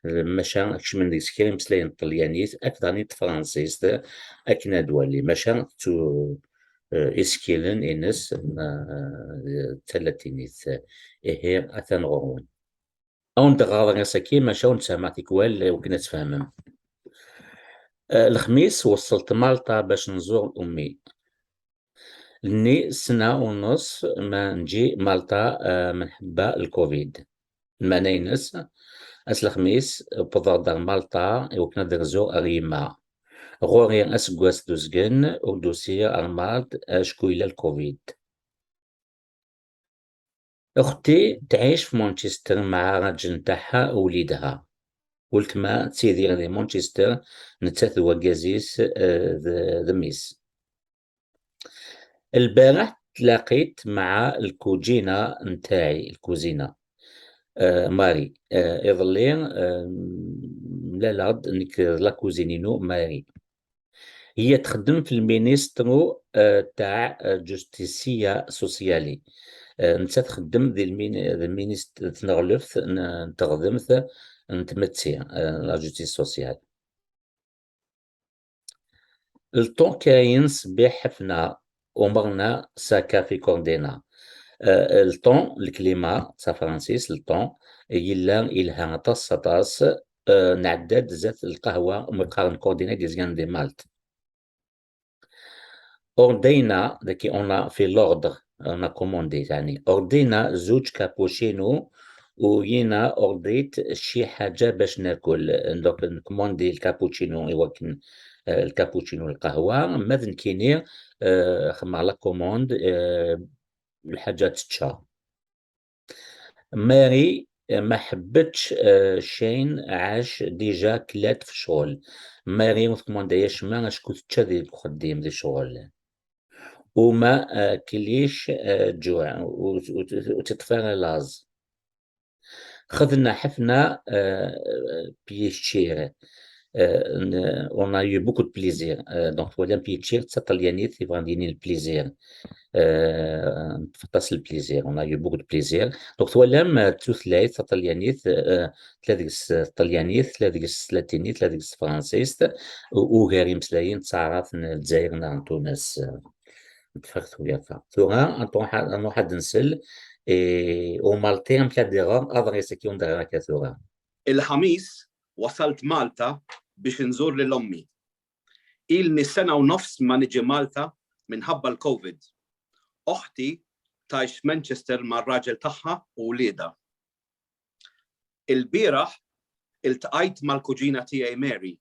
eh, maca kecmen deg-s kra imeslayen n tṭelyanit, akked daɣen n tefransist, akken ad wali, maca tettu, eh, isekkilen-ines, eh, d talatinit. Ihi, atan ɣur-wen. Ad wen-d-ɣreɣ aḍris-agi, maca ur nttehmeɣ tikwal, eh, wakken ad tfehmem. Eh, lexmis, وصلت مالطا باش نزور أمي. لأني سنة ونص ما نجي مالطا، آه، من حبة الكوفيد. Lmeɛna-ines, ass lexmis, wwḍeɣ-d ar Malṭa i wakken ad rzuɣ ar yemma. Ɣur-i aseggas d uzgen ur d-usiɣ ar Malṭa acku yella lkovid. أختي تعيش في مانشستر مع راجل نتاعها ووليدها. ولتما تسيدير دي مانشستر، نتات وقازيس، آه، ذ-، ذميس. البارح تلاقيت مع الكوجينة نتاعي، الكوزينة، آه، ماري. آه، إظلي، آه، لا لا، نك لا كوزينينو ماري. هي تخدم في المينيسترو، آه، تاع، آه، جوستيسيا سوسيالي. آه، نتا تخدم ذي المين-، ذي المينيست-، تنغلفت، ن-، تخدمت، نتمتسي، آه، لا جوستيس سوسيال. الطون كاين صبيح حفنا ومرنا ساكا في كوردينا. آه، الطون، الكليما، تاع فرانسيس، الطون، يلا يلها طاس طاس. آه، نعداد زات القهوة ومقارن كوردينا ديزيان دي مالت. أوردينا، داكي أونا في لوردر، أونا كوموندي، يعني، أوردينا زوج كابوشينو، وينا أورديت شي حاجة باش ناكل. دوك نكوموندي الكابوتشينو، إيوا كن-، آه، الكابوتشينو، القهوة، ما ذنكيني، آه، خما لا كوموند، آه، الحاجة تتشا. ماري ما حبتش، آه، شين عاش ديجا كلات في الشغل. ماري وثكمان دايا شما شكون تشا ذي الخديم ذي الشغل. وما، آه، كليش، آه، جوع وت-، وت-، وتطفى لاز. خذنا حفنة، آه، بيشير. آه، ن-، on a eu beaucoup de plaisir. آه، donc، تولام بيشير تطليانيت يبغى ديني البليزير. آه، نتفطس البليزير. On a eu beaucoup de plaisir. Donc، تولام، آه، توثلايت تطليانيت، آه، تلا ديكس تطليانيت، تلا ديكس تلاتينيت، تلا ديكس فرانسيست، و-، وغير يمسلايين تعرف الجزائر نعم تونس. آه، نتفرت ويافا. ثورة، نروح، نروح هاد نسل، إيه، ومالتي، أم كاديرا، أضغي سكيون دغيرا كثورة. الخميس وصلت مالطا باش نزور لأمي. إلني سنة ونص ما نجي مالطا من هبة الكوفيد. أختي تعيش مانشستر مع الراجل تاعها ووليدها. البارح التقيت مع الكوجينة تاعي ماري.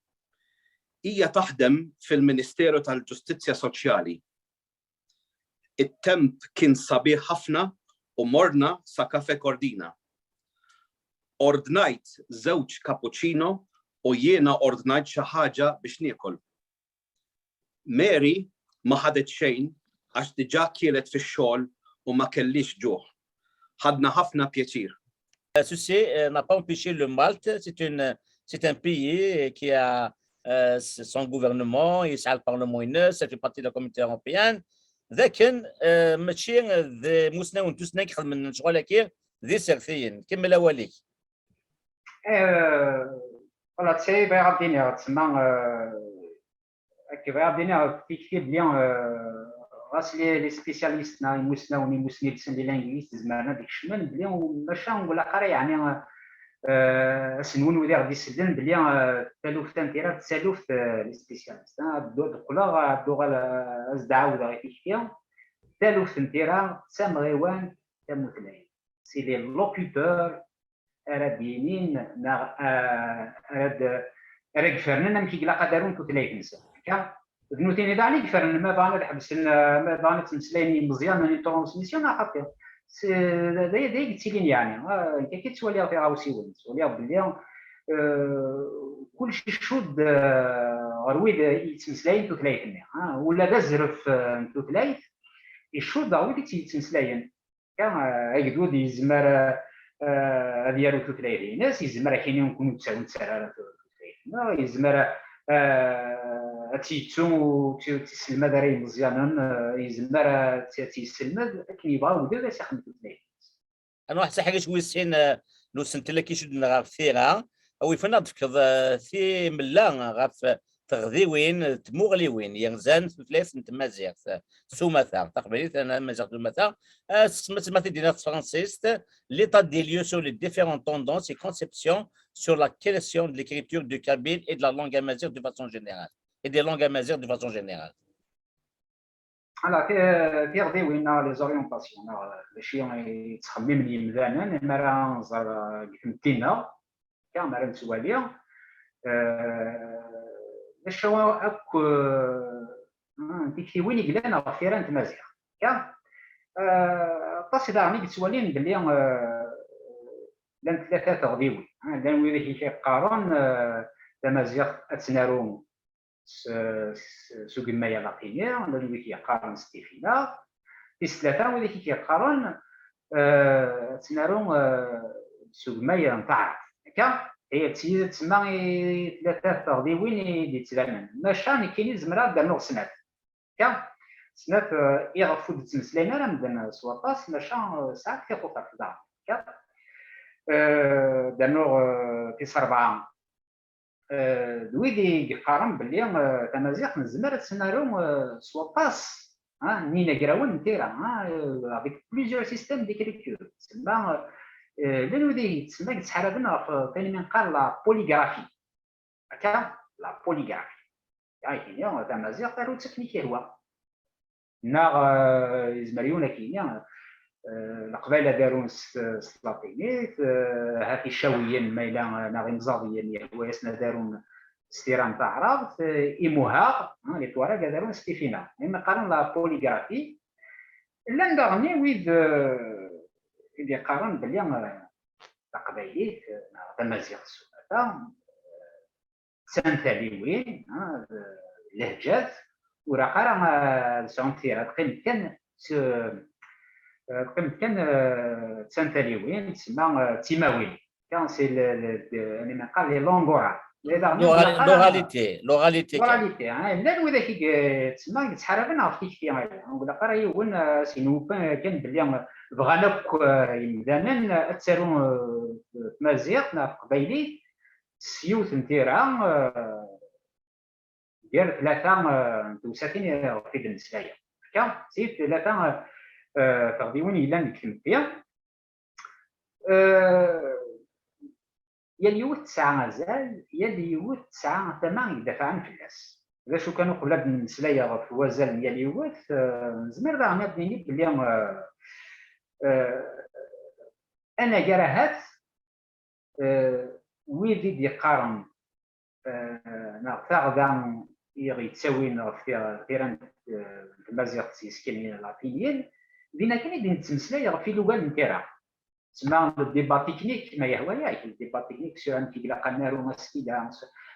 هي تخدم في المينيستيرو تاع الجوستيسيا سوسيالي. التمب كان صبيح حفنة ومرنا سكافي كوردينا. أوردنايت زوج كابوتشينو ويانا أوردنايت شي حاجة باش ناكل. ماري ما خدت شيء، عاش ديجا كيلت في الشغل وما كليش جوع. خدنا حفنة بيتير. Ceci, euh, n'a pas empêché le Malte. C'est une, c'est un pays qui a, euh, s-, son gouvernement, il a le Parlement, il fait partie de la communauté européenne. لكن، آه، ماشي ذي مسنا ونتوسنا كي خدمنا شغل كي ذي سيرتين. كمل أوليك. آه، والله تسعي بغيغ أدينيغ تسمى، آه، أكي بغيغ أدينيغ تيكتي بلي، آه، غاس لي، لي سبيسياليست نا يموسناون، يموسني لسن لي لانجليست زعما هذيك الشمال بلي ماشا ولا قرا يعني، آه، سنون وذي غادي يسلن بلي، آه، تالوفت أنت راه تسالوفت، آه، لي سبيسياليست. آه، دو-، دقلا، آه، دوغا، آه، أزد عاود غادي تيكتي. تالوفت أنت راه تسام غيوان تموتلين. سي لي لوكوبور أراد ينين، ناغ، آه، أراد، ara ifernen amek i ilaq ad arun tutlayt-nsen. Akka, d nutni daɣen i ifernen ma bɣan ad ḥebsen, eh, ma bɣan ad ttmeslayen yimeẓyanen, une transmission, neɣ xaṭi. S-, d, d, d ay yettilin, yeɛni, ah, nekk akka i ttwaliɣ tiɣawsiwin, ttwaliɣ belli, eh, kullec icudd, eh, ɣer wid yettmeslayen tutlayt-nni, ah, ula d azref, eh, n tutlayt icudd ɣer wid i tt-yettmeslayen. Akka, eh, agdud yezmer, eh, eh, ad yaru tutlayt-ines, yezmer ad k-yini nekkni ur nettaru ara tutlayt-nneɣ, yezmer, eh, ad tt-yettu ur tt-, ur tt-yesselmad ara i yimeẓyanen, eh, yezmer ad tt-, ad tt-yesselmed akken yebɣa ugdud ad s-ixdem tutlayt-ines. Ad nruḥ s aḥric wis sin, eh, n usentel-agi icudden ɣef tira, awi-f ad aɣ-d-tefkeḍ, eh, timella ɣef teɣdiwin, tmuɣliwin yerzan tutlayt n tmaziɣt s umata, taqbaylit n tmaziɣt s umata, eh, s tma-, s ma t-id-iniɣ s tefransist, l'état des lieux sur les différentes tendances et conceptions sur la création de l'écriture du kabyle et de la langue amazigh de façon générale, et des langues amazigh de façon générale. Ala, ti-, tiɣdiwin neɣ les orientations, neɣ d acu i yettxemmimen yemdanen, mi ara nẓer, eh, deg tmetti-nneɣ, akka, mi ara nettwali, eh, d acu akk, eh, n tiktiwin i yellan ɣef tira n tmaziɣt. Akka, eh, aṭas i daɣen i yettwalin belli, eh, llant tlata teɣdiwin, eh, llan wid i k-yeqqaren, eh, tamaziɣt ad tt-naru s, s, s ugemmay alaṭini, llan wid yeqqaren s tifinaɣ, tis tlata wid i k-yeqqaren, eh, ad tt-naru, eh, s ugemmay n taɛrabt. Akka, eh, d tsemma i tlata teɣdiwin i d-yettbanen. Maca nekkini zemreɣ ad d-rnuɣ snat. Akka, snat, eh, iɣef ur d-ttmeslayen ara medden s waṭas, maca, eh, sɛant tixutar daɣen. Akka, eh, d-rnuɣ, eh, tis rebɛa. Eh, d wid i yeqqaren belli, eh, tamaziɣt nezmer ad tt-naru, eh, s waṭas, ah, n yinagrawen n tira, ah, eh, avec plusieurs systèmes d'écriture. Tsemma, eh, llan wid i tsemma yettḥaraben ɣef, eh, wayen i neqqar la polygraphie. Akka, la polygraphie. Ay, tini, tamaziɣt aru-tt akken i k-yehwa. Neɣ, eh, yezmer yiwen ad k-yini, eh, Leqbayel ad arun s, s tlatinit, eh, hat Icawiyen, ma yella, eh, neɣ Imẓabiyen, yehwa-yasen ad arun s tira n taɛrabt, eh, Imuhaɣ, eh, les Touaregs ad arun s tifinaɣ. Ayen qqaren la polygraphie. Llan daɣen wid, eh, i d-yeqqaren belli, eh, taqbaylit, eh, neɣ tamaziɣt s umata, eh, d tantaliwin, ah, d lehǧat, ur ilaq ara, ah, ad sɛunt tira, ad qqiment kan s, ah, ad qqiment kan, ah, d tantaliwin, tsemma, ah, d timawin. Kan, c'est le, le, le, ayen i neqqar les langues orales. L'orali-, l'oralité, l'oralité kan. L'oralité, ah, llan widak i ye-, tsemma yettḥaraben ɣef tikti-agi. Ur ilaq ara yiwen, ah, s-yenwu kan, kan belli, ah, bɣan akk, ah, yimdanen, ah, ad taru, ah, tmaziɣt neɣ teqbaylit, s yiwet n tira, eh, gar tlata, eh, n tewsatin ɣef i d-mmeslayeɣ. Akka, seg tlata, eh, teɣdiwin yellan deg tmetti. Eh, yal yiwet tesɛa azal, yal yiwet tesɛa tama i idafɛen fell-as. D acu kan, uqbel ad d-nemmeslay ɣef wazal n yal yiwet, eh, nezmer daɣen ad d-nini belli, eh, eh, anagar ahat, eh, wid i d-yeqqaren, eh, neɣ taɣda i ɣ-yettawin ɣef ti-, tira n, eh, n tmaziɣt s yiskan laṭiniyen, din akken i d-nettmeslay ɣef ilugan n tira. Tsemma le débat technique, ma yehwa-yak, le débat technique sur amek i ilaq ad naru askida,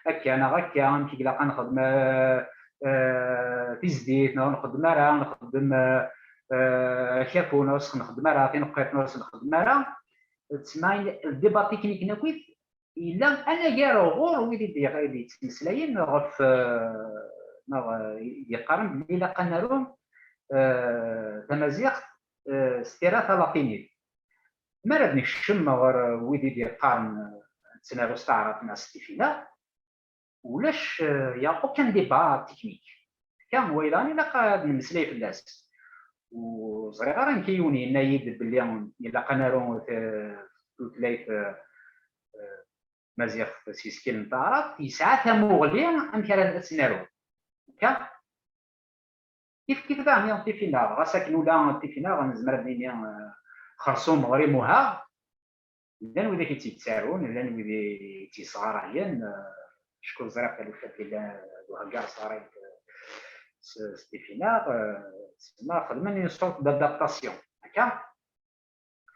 akka neɣ akka, amek i ilaq ad nexdem, eh, eh, tizdit, neɣ nxeddem ara, nxeddem, eh, eh, akafu, neɣ ur s-nxeddem ara, tineqqiṭ, neɣ ur s-nxeddem ara. Tsemma le débat technique n akk yella anagar ɣur wid i d-, i d-yettmeslayen ɣef, eh, neɣ, eh, i d-yeqqaren belli ilaq ad naru, eh, tamaziɣt, eh, s tira talatinit. Mi ara d-nekcem ɣer wid i d-yeqqaren, eh, ad tt-naru s taɛrabt neɣ s tifinaɣ, ulac, eh, y a aucun débat technique. Kan, wayla ilaq ad nemmeslay fell-as. Ur ẓriɣ ara nekk yiwen yenna-yi-d belli ilaq ad naru t-, tutlayt, eh, eh, tmaziɣt s yiskan n taɛrabt, yesɛa tamuɣli amek ara ad tt-naru. Akka? Kif kif daɣen tifinaɣ, ɣas akken ula tifinaɣ nezmer ad nini, eh, xersum ɣer imuha, llan wid i tt-yettarun, llan wid i tt-yesɣarayen, eh, Acku ẓriɣ taluft-agi yellan d Uheggar, sɣaray s Stifina, tsemma xedmen une sorte d'adaptation. Akka?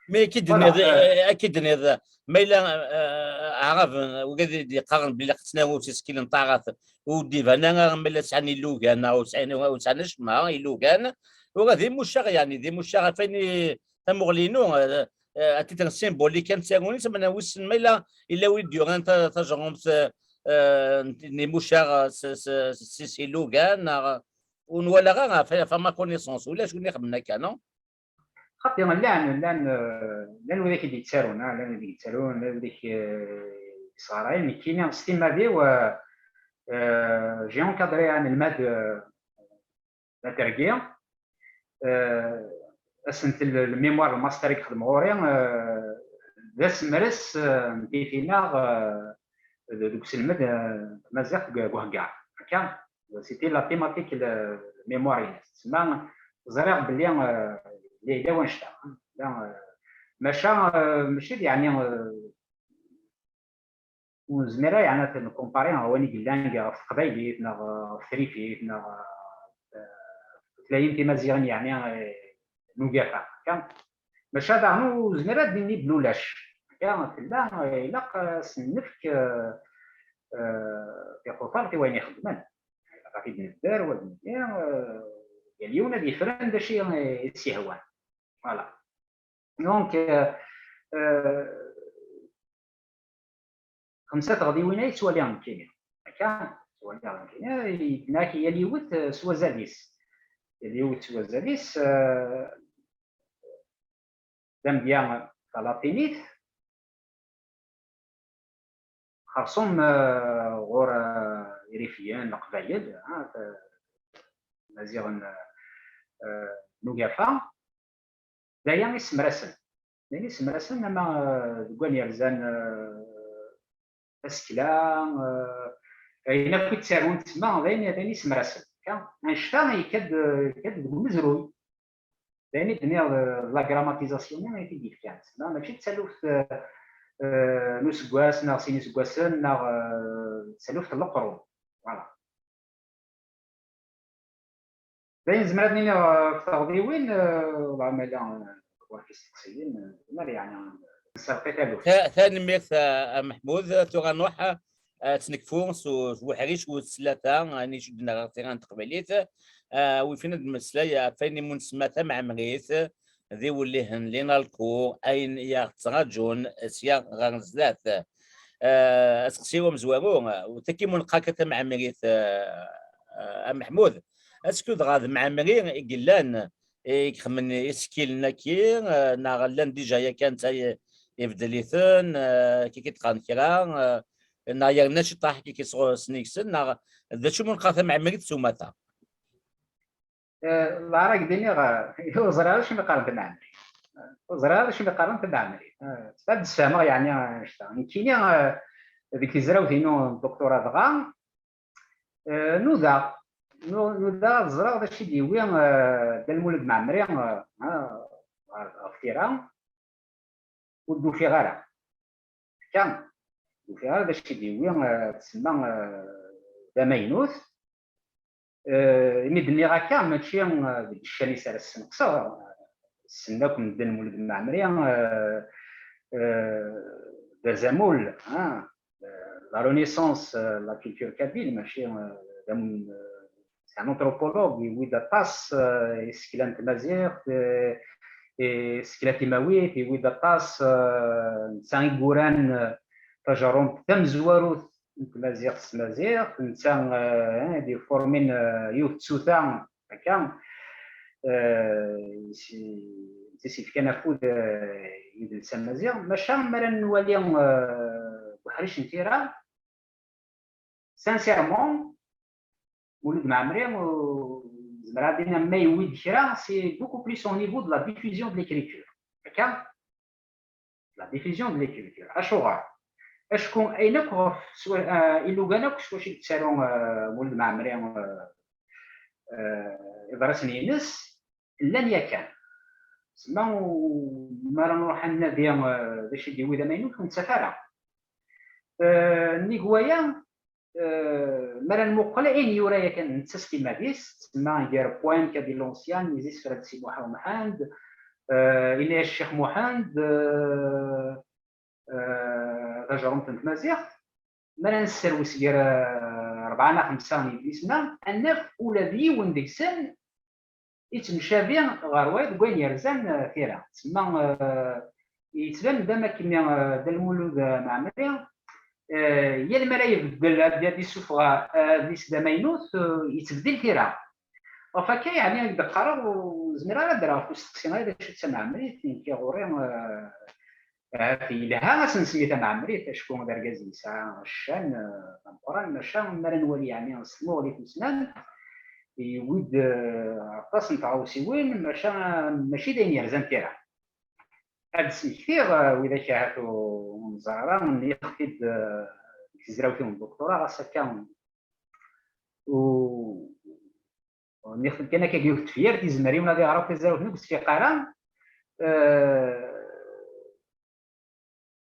Mi akka d-tenniḍ, eh, akka d-tenniḍ, ma yella, eh, aɛraben, wigad i d-yeqqaren belli la ttnawen s isekkilen n taɛrabt, ur d-iban ara ma yella sɛan ilugan neɣ ur sɛin, ur sɛin acemma, ilugan, ur d imucaɣ, yeɛni d imucaɣ ɣef wayen i, tamuɣli-inu, eh, eh, à titre symbolique kan, d tagnit, ma wissen ma yella yella win d-yuran ta-, tajerrumt, eh, eh, n, n imucaɣ s, s, s, s ilugan, neɣ ur nwala ara ɣef, ɣef ma connaissance, ulac win ixedmen akka, non? Xaṭi, llan, llan, eh, llan widak i d-yettarun, ah, llan widak i d-yettarun, llan widak, eh, yesɣarayen. Nekkini, s timmad-iw, eh, eh, j'ai encadré anelmad, eh, d atergi, eh, asentel n lmimwar, lmaster i yexdem ɣur-i, eh, d asemres, eh, n tifinaɣ, eh, d, deg uselmed, eh, n tmaziɣt deg, deg Uheggar. Akka? C'était la thématique, le mémoire-ines. Tsemma, ẓriɣ belli, euh, yella wannect-a. Da, euh, maca, euh, mačči d, yeɛni, euh, ur nezmir ara, yeɛni, ad nkumpari ɣer wayen i yellan ɣef teqbaylit neɣ, euh, ɣef trifit neɣ, euh, tutlayin timaziɣin, yeɛni, euh, n ugafa. Akka? Maca daɣen ur nezmir ad d-nini belli ulac. Akka tella, eh, ilaq, eh, ad sen-nefk, eh, eh, tiqutart i wayen ixeddmen. Ilaq ad t-id-nebder, u ad d-nini, eh, yal yiwen ad yefren d acu i, i s-yehwan. Voilà. Donc, eh, eh, xemsa teɣdiwin ay ttwaliɣ nekkini. Akka, ttwaliɣ nekkini, yenna-k yal yiwet, eh, s wazal-is. Yal yiwet s wazal-is, eh, d amedya talatinit, xersum, eh, ɣur, eh, Irifiyen, Leqbayel, ah, t-, Imaziɣen, eh, n ugafa. D aya i semrasen. D ayen i semrasen, ama, eh, deg wayen yerzan, eh, tasekla, eh, ayen akk i ttarun tsemma, d ayen, d ayen i semrasen. Akka, annect-a yekka-d, yekka-d deg umezruy. D ayen i d-nniɣ, d, d la grammatisation-nni i t-id-yefkan. Tsemma mačči d taluft, eh, eh, n useggas, neɣ sin iseggasen, neɣ, eh, d taluft n leqrun. Voilà. D ayen zemreɣ ad nini ɣef teɣdiwin, eh, wala ma yella, eh, ɣur-k isteqsiyen, eh, zemreɣ yeɛni, eh, nserqi taluft. Ta-, tanemmirt, a, a Meḥmud. Tura nruḥ, a, ad tt-nekfu s u-, s uḥric wis tlata, ayen icudden ɣer tira n teqbaylit. A, wi fin ad d-nemmeslay ɣef wayen imu nsemma tamɛemrit, d iwellihen, les nalcours, ayen i aɣ-ttraǧun sya ɣer zdat. Eh, aseqsi amezwaru, eh, ur tekki mu neqqar akka tamɛemrit, eh, eh, a Meḥmud, est-ce que dɣa d Mɛemri i yellan, i ixemmen isekkilen-agi, eh, neɣ llan déjà yakan netta i-, ibeddel-iten, eh, kiki d-qqaren kra, eh, neɣ yerna ciṭṭaḥ kiki sɣur-sen yegsen, neɣ d acu mu neqqar tamɛemrit s umata? Eh, leɛra deg d-iniɣ, eh, ur ẓriɣ ara acimi qqaren tamɛemrit. Ur ẓriɣ ara acimi qqaren tamɛemrit. Eh, ad d-sfehmeɣ, yeɛni, annect-a. Nekkini, eh, deg tizrawt-inu n doktora dɣa, eh, nudaɣ, nu-, nudaɣ ad ẓreɣ d acu i d-yewwi, eh, Dda Lmulud Mɛemmri, eh, eh, ɣer, ɣef tira. Ur d-ufiɣ ara. Akka, ur d-ufiɣ ara d acu i d-yewwi, eh, tsemma, eh, d amaynut. Eh, imi d-nniɣ akka, mačči, eh, deg ccan-is ara ssenqseɣ. Ssnen akk medden Mulud Mɛemmri, eh, eh, d azamul, ah, eh, la renaissance, eh, la culture kabyle, mačči, eh, d am-, eh, c'est un anthropologue, yewwi-d aṭas, eh, isekla n tmaziɣt, eh, isekla timawit, yewwi-d aṭas, eh, netta i yuran, eh, tajerrumt tamezwarut n tmaziɣt s tmaziɣt, netta, eh, i d-yefurmin, eh, yiwet tsuta, akka, eh, i s-, i s-yefkan afud, eh, i yidles amaziɣ. Maca mi ara nwali, eh, deg uḥric n tira, sincèrement, Mulud Mɛemmri, euh, zemreɣ ad iniɣ ma yewwi-d kra, c'est beaucoup plus au niveau de la diffusion de l'écriture. Akka? La diffusion de l'écriture. Acuɣer? Acku ayen akk ɣef swa-, euh, ilugan akk s wacu i yettaru, euh, Mulud Mɛemmri, euh, euh, iḍrisen-ines, llan yakan. Semma u-, mi ara nruḥ ad nadi, eh, d acu i d-yewwi d amaynut, ur nettaf ara. Eh, nnig waya, eh, mi ara nmuqel ayen yura yakan netta s timmad-is, tsemma gar poème kabyle ancien, isefra d Si Muḥ Umḥend, eh, yenna-yas Ccix Muḥend, eh, eh, tajerrumt n tmaziɣt, mi ara nesserwes gar, eh, rebɛa neɣ xemsa n yidlisen-a, ad naf ula d yiwen deg-sen yettemcabi ɣer wayeḍ deg wayen yerzan, eh, tira. Tsemma, eh, yettban-d am akken, eh, Dda Lmulud, eh, Mɛemmri, eh, yal mi ara ibeddel, ad, ad isuffeɣ, eh, adlis d amaynut, eh, yettbeddil tira. Ɣef akka, yeɛni, i d-qqareɣ, ur zmireɣ ara ad d-rreɣ ɣef usteqsi-a d acu d tamɛemmrit, nekk ɣur-i, eh, ahat yelha ad s-nsemmi tamɛemmrit, acku d argaz yesɛa ccan, eh, d ameqqran, maca mi ara nwali, yeɛni, s tmuɣli tussnant, yewwi-d, eh, aṭas n tɣawsiwin, maca mačči d ayen yerzan tira. Ad d-smektiɣ, eh, widak ahat ur, ur neẓri ara, nniɣ-t-id, eh, deg tezrawt-iw n dduktura, ɣas akka u-, nniɣ-t-id kan akka deg yiwet n tefyirt, yezmer yiwen ad iɣer akk tazrawt-nni ur s-tfiq ara. Eh,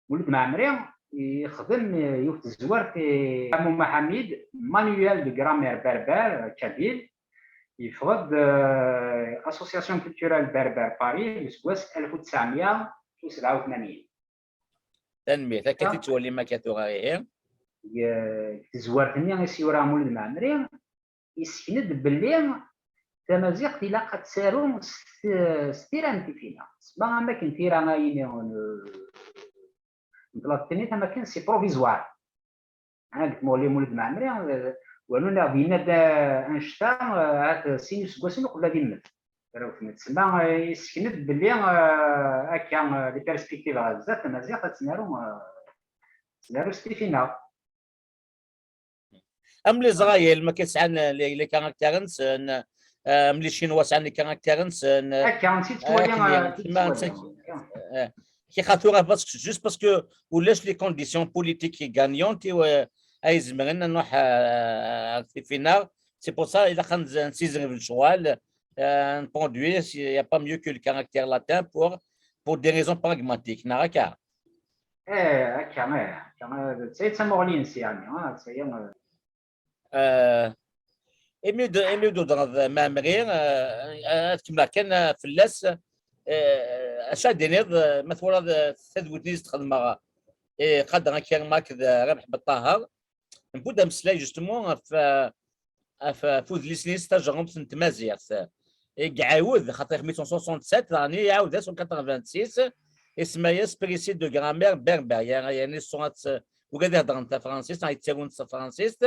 Mulud Mɛemmri yexdem yiwet n tezwart i Amuma Ḥamid, Manuel de grammaire berbère kabyle, yeffeɣ-d, eh, Association Culturelle Berbère Paris, deg useggas alef u tesɛemya u sebɛa u tmanyin. Tanemmirt, akka i tt-ttwalim akka tura, ihi. Deg, eh, deg tezwart-nni i s-yura Mulud Mɛemmri, yessken-d belli tamaziɣt ilaq ad taru s t-, s tira n tifinaɣ. Tesma am akken tira-agi, eh, n tlatinit, am akken c'est provisoire. Ha, deg tmuɣli n Mulud Mɛemmri, eh, walu neɣ d yenna-d, eh, annect-a, eh, ahat sin iseggasen uqbel ad immet. Rewten-d. Tesma, eh, yessken-d belli, eh, akka, eh, les perspectives ɣer zdat, tamaziɣt ad tt-naru, eh, ad tt-naru s tifinaɣ. Am les Israéliens, ma akka sɛan les, les caractères-nsen, euh, am les Chinois sɛan les caractères-nsen, euh, Akka, nsi ttwali, akken, euh, nsi tma, ttwali. Nsi, euh, kixatura, parce que, juste parce que ulac les conditions politiques gagnantes, euh, ay zemren ad nruḥ, euh, ar tifinaɣ. C'est pour ça, ilaq ad nz-, ad nessizreb lecɣal, euh, ad nproduit, il n'y a pas mieux que le caractère latin pour, pour des raisons pragmatiques, neɣ akka? Eh, akka, eh, akka, eh, d tayi d tamuɣli-ines, yeɛni, ah, d tayi, eh. Eh, imi d-, imi d-udreḍ Mɛemmri, eh, ad kemmleɣ kan, eh, fell-as, eh, acu ad d-tiniḍ, eh, ma twalaḍ, eh, tadwilt-nni i s-d-xedmeɣ, eh, qadreɣ akka akked, eh, Rabeḥ Beṭṭaher, newwi-d ameslay, justement, ɣef, eh, ɣef, ɣef udlis-nni s tajerrumt n tmaziɣt. I iɛawed, xaṭer mille huit cent soixante-sept, daɣen iɛawed-as en quatre-vingt-six, isemma-yas Précis de grammaire berbère, ya-, yani ṣṣurat, ula d iheddren tafransist, neɣ yettarun s tafransist.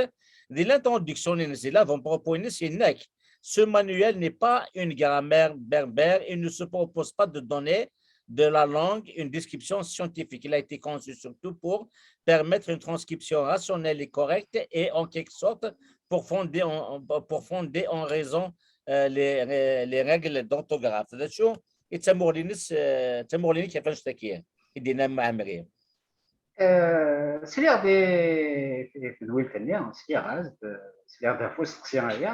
Di l'introduction-ines, di l'avant-propos-ines, yenna-k, ce manuel n'est pas une grammaire berbère, il ne se propose pas de donner de la langue une description scientifique. Il a été conçu surtout pour permettre une transcription rationnelle et correcte et en quelque sorte pour fonder en, pour fonder en raison, euh, les, les règles d'orthographe. D acu i d tamuɣli-ines, euh, d tamuɣli-inek ɣef annect-agi i d-yenna Mɛemmri? Eh, sliɣ-d i, i tedwilt-nni, sliɣ-as-d, sliɣ-d ɣef usteqsi-agi.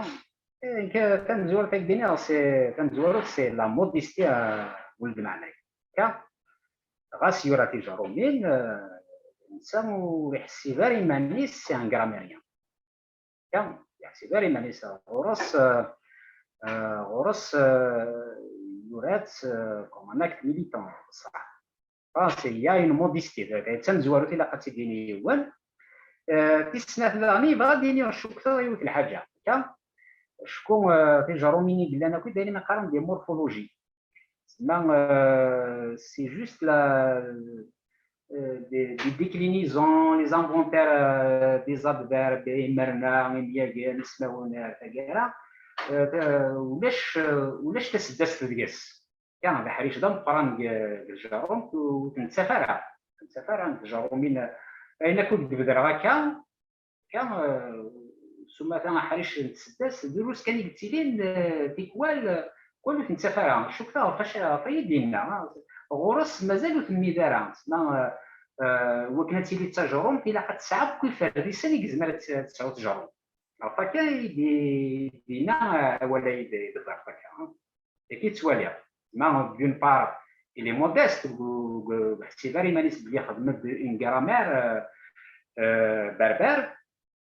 Eh, nekk, tamezwarut ay d-iniɣ, c'est, tamezwarut, c'est la modestie, eh, Mulud Mɛemmri. Ka, ɣas yura tijerrumin, eh, netta ur iḥessib ara iman-is c'est un grammairien. Ka, ur iḥessib ara iman-is. Ɣur-s, eh, eh, ɣur-s, eh, yura-tt, eh, comme un acte militant, ṣṣeḥ. Ah, c'est, il y a une modestie. D tamezwarut ilaq ad tt-id-yini yiwen. Eh, tis snat daɣen, yebɣa ad d-yini, cukkteɣ, yiwet lḥaǧa. Ka, acku, eh, tijerrumin i yellan akk, d ayen i qqaren des morphologies. Tsemma, eh, c'est juste la, eh, des, des déclinaisons, les inventaires, eh, des adverbes, imerna, imyagen, ismawen, eh, taggara. Eh, ta-, ulac, eh, ulac taseddast deg-s. Ya, d aḥric d ameqqran deg, deg tjerrumt, ur t-nettaf ara. Ur t-nettaf ara, deg tjerrumin, ayen akk i d-bedreɣ akka, akka, eh, s umata aḥric n tseddast, drus kan i yettilin, eh, tikwal, eh, tikwal ur t-nettaf ara. Cukkteɣ ɣef wacu, ɣef wayen i d-yenna, ah, ɣur-s mazal ur temmid ara. Tesma, eh, eh, wakken ad tili d tajerrumt, ilaq ad tesɛu akk iferdisen i yezmer ad tt-, ad tesɛu tjerrumt. Ɣef akka i d-, i d-yenna, eh, awal ay d-, i d-iḍerr akka. Dagi i ttwaliɣ. Ma, d'une part, il est modeste, ur, ur, ur iḥessib ara iman-is belli ixdem-d une grammaire, euh, euh, berbère.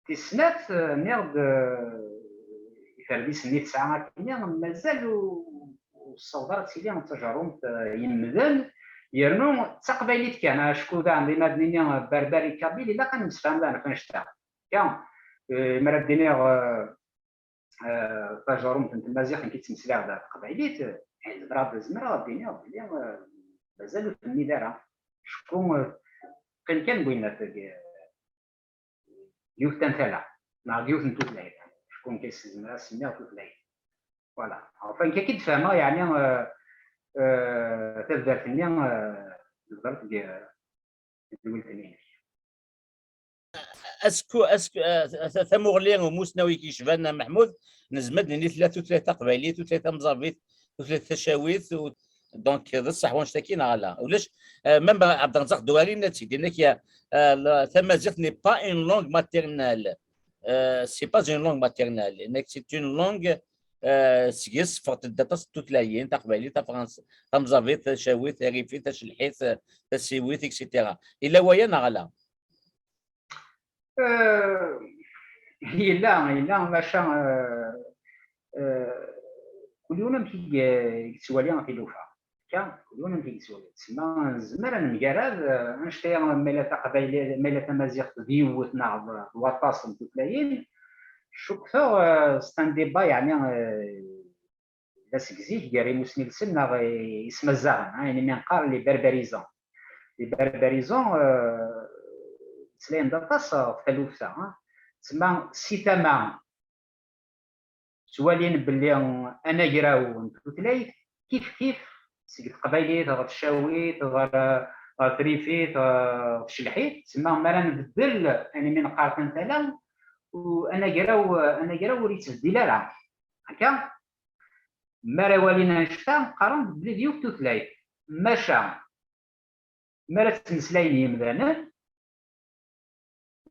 Tis snat, eh, nniɣ-d, eh, iferdisen-nni tesɛa akkenni, mazal ur, ur tessaweḍ ara ad tili d tajerrumt, eh, yemmden, yernu d taqbaylit kan, acku daɣen dima d-nini, eh, berberi kabyle, ilaq ad nemsefham daɣen ɣef annect-a. Kan, eh, mi ara d-iniɣ, eh, eh, tajerrumt n tmaziɣt, nekk i ttmeslayeɣ d taqbaylit, eh, zemreɣ, zemreɣ ad d-iniɣ belli, eh, mazal ur temmid ara. Acku, eh, qqim kan deg winnat, deg, eh, yiwet n tala, neɣ deg yiwet n tutlayt. Acku nekk s-, zemreɣ ad s-iniɣ tutlayt. Voilà. Ɣef wakken akka i d-fehmeɣ, yeɛni, eh, eh, taddart-nni, eh, tebder deg, eh, tedwilt-nni-inek. Asku, asku, eh, ta-, tamuɣli umusnawi k-yecban, a Meḥmud, nezmer ad nini tella tutlayt taqbaylit, tutlayt tamẓabit, tutlayt tacawit, u-, donc, d ṣṣeḥ wanect-agi neɣ ala? Ulac, eh, même Ɛebderrezzaq Dewwari yenna-tt-id, yenna-k, eh, la, tamaziɣt n'est pas une langue maternelle. Euh, c'est pas une langue maternelle. Yenna-k c'est une langue, euh, seg-s ffɣent-d aṭas n tutlayin, taqbaylit, tafrans-, tamẓabit, tacawit, tarifit, tacebḥit, tasiwit, et cetera. Yella waya neɣ ala? Eh, yella, yella, maca, eh, eh, kul yiwen amek i, i yettwali tilufa. Akka, kul yiwen amek i yettwali. Tsemma, nezmer ad nemgarad, eh, annect-a, ma yella taqbayli-, ma yella tamaziɣt d yiwet neɣ d, d waṭas n tutlayin, cukkteɣ, eh, c'est un débat, yeɛni, eh, d asegzi gar imusnilsen neɣ i-, ismazzaɣen, hein, ayen umi neqqar les barbarisants. Les barbarisants, euh, ttmeslayen-d aṭas ɣef taluft-a, hein. Tsemma, si tama, ttwalin belli anagraw n tutlayt kif kif, seg teqbaylit ɣer tcawit, ɣer, ɣer trifit, ɣer tcelḥit, tsemma mi ara nbeddel ayen umi neqqar tantala, u anagraw, anagraw ur yettbeddil ara. Akka, mi ara walin annect-a, qqaren belli d yiwet tutlayt. Maca, mi ara ttmeslayen yimdanen,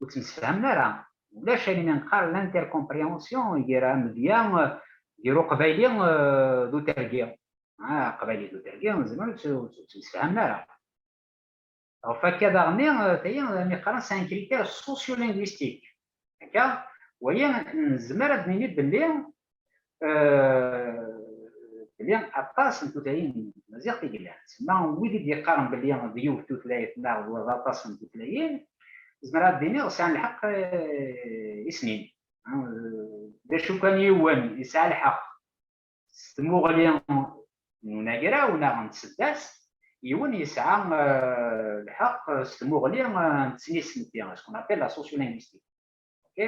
ur ttemsefhamen ara. Ulac ayen i neqqar l'intercompréhension gar amedya, gar uqbayli, eh, d utergi. Ah, aqbayli d utergi, zemren ur tt-, ur tt-, ur ttemsefhamen ara. Ɣef wakka daɣen, eh, tayi, mi qqaren c'est un critère sociolinguistique. Akka, waya nezmer ad d-nini belli, eh, belli aṭas n tutlayin n tmaziɣt i yellan. Tsemma wid i d-yeqqaren belli d yiwet tutlayt neɣ d aṭas n tutlayin, zemreɣ ad d-iniɣ sɛan lḥeqq, eh, i sin. Eh, d acu kan, yiwen yesɛa lḥeqq s tmuɣli n unagraw neɣ n tseddast, yiwen yesɛa, eh, lḥeqq s tmuɣli, eh, n tesnilest, ce qu'on appelle la sociolinguistique. Ok?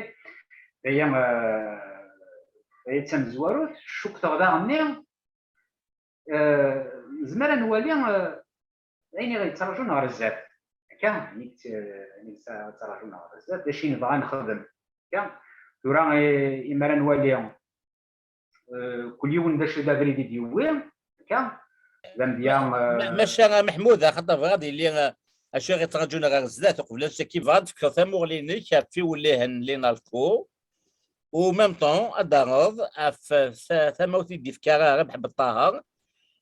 Aya, eh, aya d tamezwarut. Cukkteɣ daɣen-nni, eh, nezmer ad nwali, eh, ayen i ɣ-yettraǧun ɣer zdat. Akka, ayen i yett-, ayen i yettraǧun ɣer zdat, d acu i nebɣa ad nexdem. Akka, tura, eh, imi ara nwali, eh, kul yiwen d acu d abrid i d-yewwi, akka, d amedya, eh, maca, a Meḥmud, axaṭer bɣiɣ ad yili, eh, acu i ɣ-yettraǧun ɣer zdat, uqbel annect-agi bɣiɣ ad d-fkeɣ tamuɣli-inek ɣef iwellihen n l'INALCO, u même temps ad d-taɣeḍ ɣef ta-, tamawt i d-yefka Rabeḥ Beṭṭaher,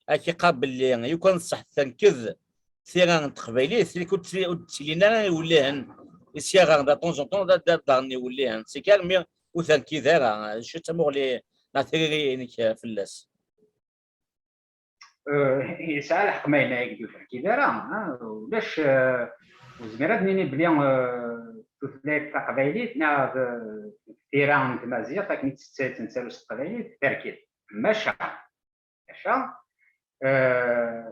ad k-iqqar belli yukan ṣṣeḥ tenked tira n teqbaylit, ur d-, ur d-ttilin ara iwellihen i s-yaɣen de temps en temps, d, d, d, daɣen iwellihen, c'est que armi ur tenkid ara. Acu d tamuɣli neɣ tiriri-inek fell-as? Eh, yesɛa lḥeqq ma yenna-yak-d ur terkid ara, ah, ulac, eh, ur zmireɣ ad nini belli, eh, tutlayt taqbaylit neɣ d tira n tmaziɣt akken i tt-, tt-, nettaru s teqbaylit terkid. Maca, maca, eh,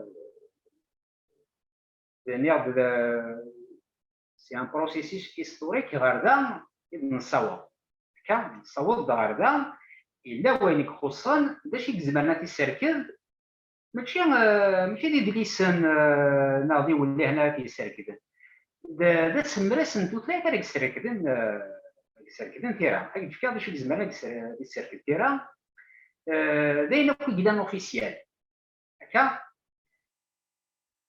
d-nniɣ-d, c'est un processus historique ɣer da i d-nessaweḍ. Akka, nessaweḍ-d ɣer da, yella wayen i ixuṣṣen, d acu i izemren ad t-isserked, mačči, eh, mačči d idlisen, eh, neɣ d iwellihen ara t-yesserkden. D, d asemres n tutlayt ara yesserkden, eh, ara yesserkden tira. Ad k-d-fkeɣ d acu i izemren ad yesser-, ad yesserked tira. Eh, d ayen akk i yellan officiel. Akka,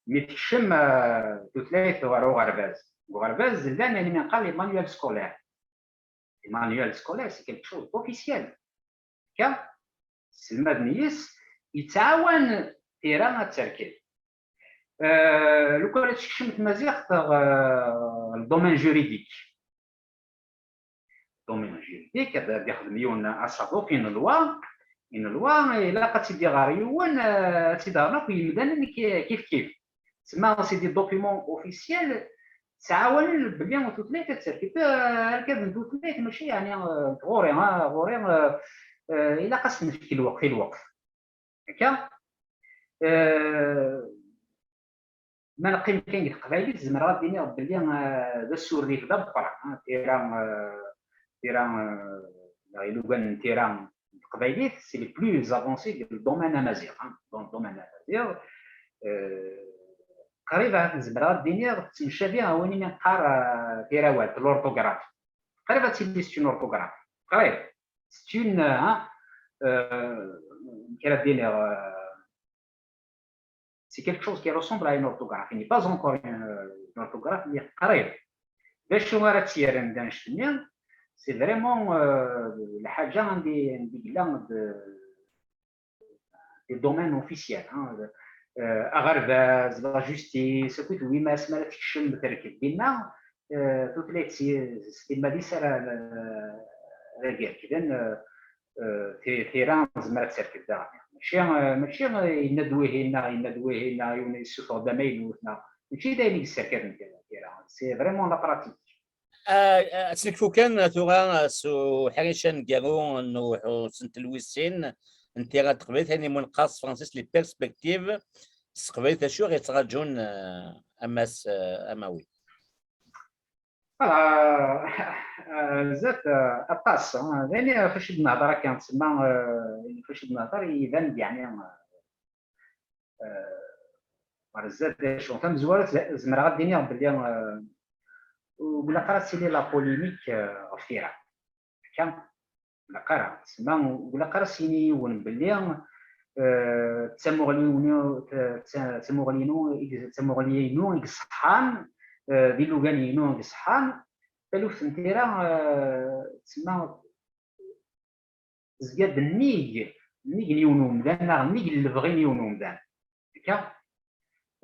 mi tekcem, eh, tutlayt ɣer uɣerbaz. Deg uɣerbaz, llan ayen i neqqar les manuels scolaires. Les manuels scolaires, c'est quelque chose d'officiel. Akka, sselmaden yes, yettɛawan tira ad terked. Eh, lukan ad tekcem tmaziɣt ɣer, ɣer le domaine juridique. domaine juridique, ad d-ixdem yiwen asaḍuf, une loi, une loi, ilaq ad tt-id-iɣer yiwen, euh, ad tt-id-ɣren akk yimdanen ki-, kif kif. Tsemma, c'est des documents officiels, ttɛawanen belli tutlayt ad terkeb, euh, argaz n tutlayt, mačči, yeɛni, euh, ɣur-i, ah, ɣur-i, euh, euh, ilaq ad s-nefk lweqt i lweqt. Akka, euh, ma neqqim kan deg teqbaylit, zemreɣ ad d-iniɣ belli, euh, d asurrif d ameqqran, ah, tira, euh, tira, euh, neɣ ilugan n tira n teqbaylit, c'est les plus avancés dans le domaine amaziɣ, hein, dans le domaine amaziɣ. Euh, qrib ad zemreɣ ad d-iniɣ tettemcabi ɣer wayen i neqqar, euh, tirawalt, l'orthographe. Qrib ad tili c'est une orthographe. Qrib. C'est une, euh, hein, euh, kra ad d-iniɣ, euh, c'est quelque chose qui ressemble à une orthographe. Il n'est pas encore une, une orthographe, mais qrib. D acu ara tt-yerren d annect-nni? C'est vraiment, euh, lḥaǧa anda, anda yella d, des domaines officiels, hein. Euh, aɣerbaz, la justice, akk i tewwim asmi ara tekcem terkeb dinna, euh, tutlayt s, s timmad-is ara, ara gerkden, euh, euh, ti-, tira tezmer ad terkeb daɣen. Mačči, euh, mačči, euh, yenna-d wihin neɣ yenna-d wihin neɣ yiwen yessuffeɣ-d amaynut neɣ, mačči d ayen i yesserkaden tira. C'est vraiment la pratique. Ah, ah, ad tt-nekfu kan tura, ah, s uḥric aneggaru n uḥus n telwisin n tira n teqbaylit, ayen i mu neqqar s tefransist les perspectives, s teqbaylit acu i ɣ-yettraǧun, ah, a Mass, ah, Amawi? Ah, ah, zdat, ah, aṭas, ah, d ayen ɣef acu d-nehder akka, tsemma, ah, ɣef acu d-nehder, iban-d, yeɛni, ah, euh, ɣer zdat d acu. Tamezwarut, z-, zemreɣ ad d-iniɣ belli, euh, ur ilaq ara ad tili la polémique, euh, ɣef tira. Akka, ur ilaq ara. Tsemma, ur ilaq ara ad s-yini yiwen belli, euh, d tamuɣli-inu, d, d, d tamuɣli-inu i, d tamuɣli-inu i iṣeḥḥan, euh, d ilugan-inu i iṣeḥḥan. Taluft n tira, euh, tsemma, tezga-d nnig, nnig n yiwen umdan, neɣ nnig n lebɣi n yiwen umdan. Akka,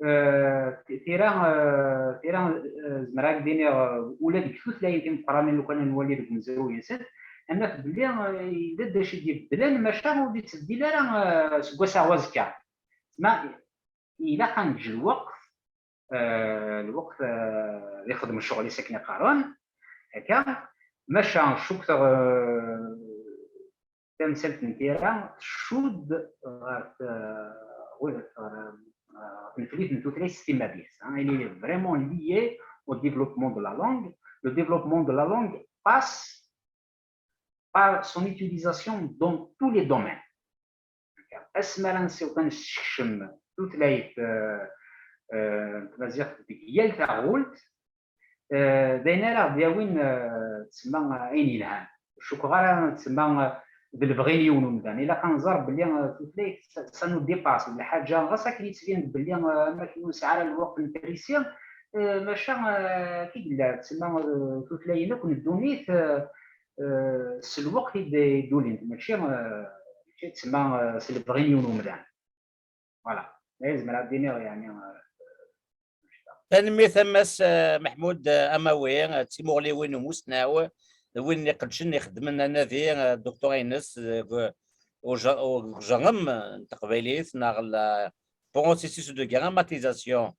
euh, tira, euh, tira, euh, zemreɣ ad d-iniɣ, euh, ula deg tutlayin timeqqranin, lukan ad nwali deg umezruy-nsent, ad naf belli, euh, yella-d d acu i d-ibeddlen, maca ur d-ittbeddil ara, euh, seg wass ɣer wazekka. Ma ilaq ad neǧǧ lweqt, euh, lweqt, euh, ad ixdem ccɣel-is akken i qqaren, akka, maca cukkeɣ, euh, tamsalt n tira tcudd ɣer, euh, ɣer, euh, tneflit n tutlayt s timmad-is, hein. Il est vraiment lié au développement de la langue. Le développement de la langue passe par son utilisation dans tous les domaines. Asmi ara nsiweḍ ad nessekcem tutlayt, euh, euh, n tmaziɣt deg yal taɣult, euh, d ayen ara ɣ-d-yawin, euh, tsemma, euh, ayen yelhan. Ur cukkeɣ ara tsemma, euh, d lebɣi n yiwen umdan. Ilaq ad nẓer belli, euh, tutlayt, ça, ça nous dépasse. D lḥaǧa, ɣas akken yettbin-d belli, euh, am akken ur nesɛi ara lweqt n trisi, euh, maca, euh, akken yella, tsemma, euh, tutlayin akk n ddunit, euh, euh, s lweqt i d-, i d-ulint, mačči, euh, mačči tsemma, euh, s lebɣi n yiwen umdan. Voilà. Ma yezmer ad d-iniɣ, yeɛni, euh, Tanemmirt a Mass, euh, Meḥmud, euh, Amawi, euh, d timuɣliwin n umusnaw, d win iqeddcen ixeddmen anadi, euh, doctorat-ines deg uj-, ujerrem n teqbaylit neɣ la processus de grammatisation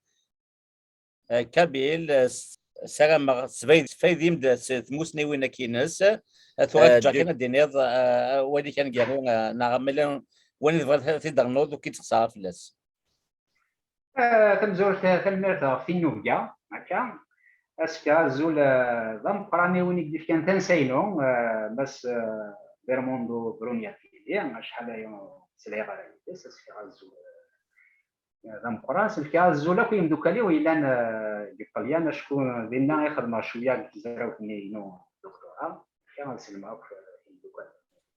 euh, kabyle, euh, s-, ssarameɣ tesfay-, tesfaydim-d s tmusniwin akk-ines, euh, tura ad ǧǧeɣ kan ad d-tiniḍ, euh, awal-ik aneggaru, euh, neɣ ma llan win yebɣan ad t-id-ternuḍ, ur k-id-xṣareɣ fell-as. Euh, tamezwarut, euh, tanemmirt ɣef tinnubga, akka. Azekka, azul, euh, d ameqqran i win i d-ifkan tansa-inu, euh, Mass, euh, Bermundo Bruniatini, acḥal aya ur sliɣ ara yid-s, azekka, azul, euh, d ameqqran. Selkeɣ azul akk i yimeddukal-iw yellan, eh, deg Ṭṭelyan, acku dinna i xedmeɣ cwiya deg tezrawt-nni-inu, doctorat. Selkeɣ ad sellmeɣ akk, eh, i yimeddukal.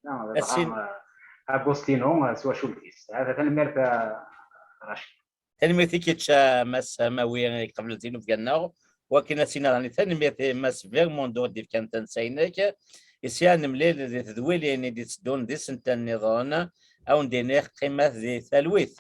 Dɣa, eh, Agostino, eh, s twacult-is. Eh, tanemmirt, eh, Racid. Tanemmirt i kečč, a Mass Amawi, i iqeblen tinubga-nneɣ. Wakken ad s-iniɣ daɣen tanemmirt i Mass Vermondo i d-ifkan tansa-inek. I sya ad nemlil di tedwilin i d-itteddun di senta nniḍen, ad wen-d-iniɣ qqimet di talwit.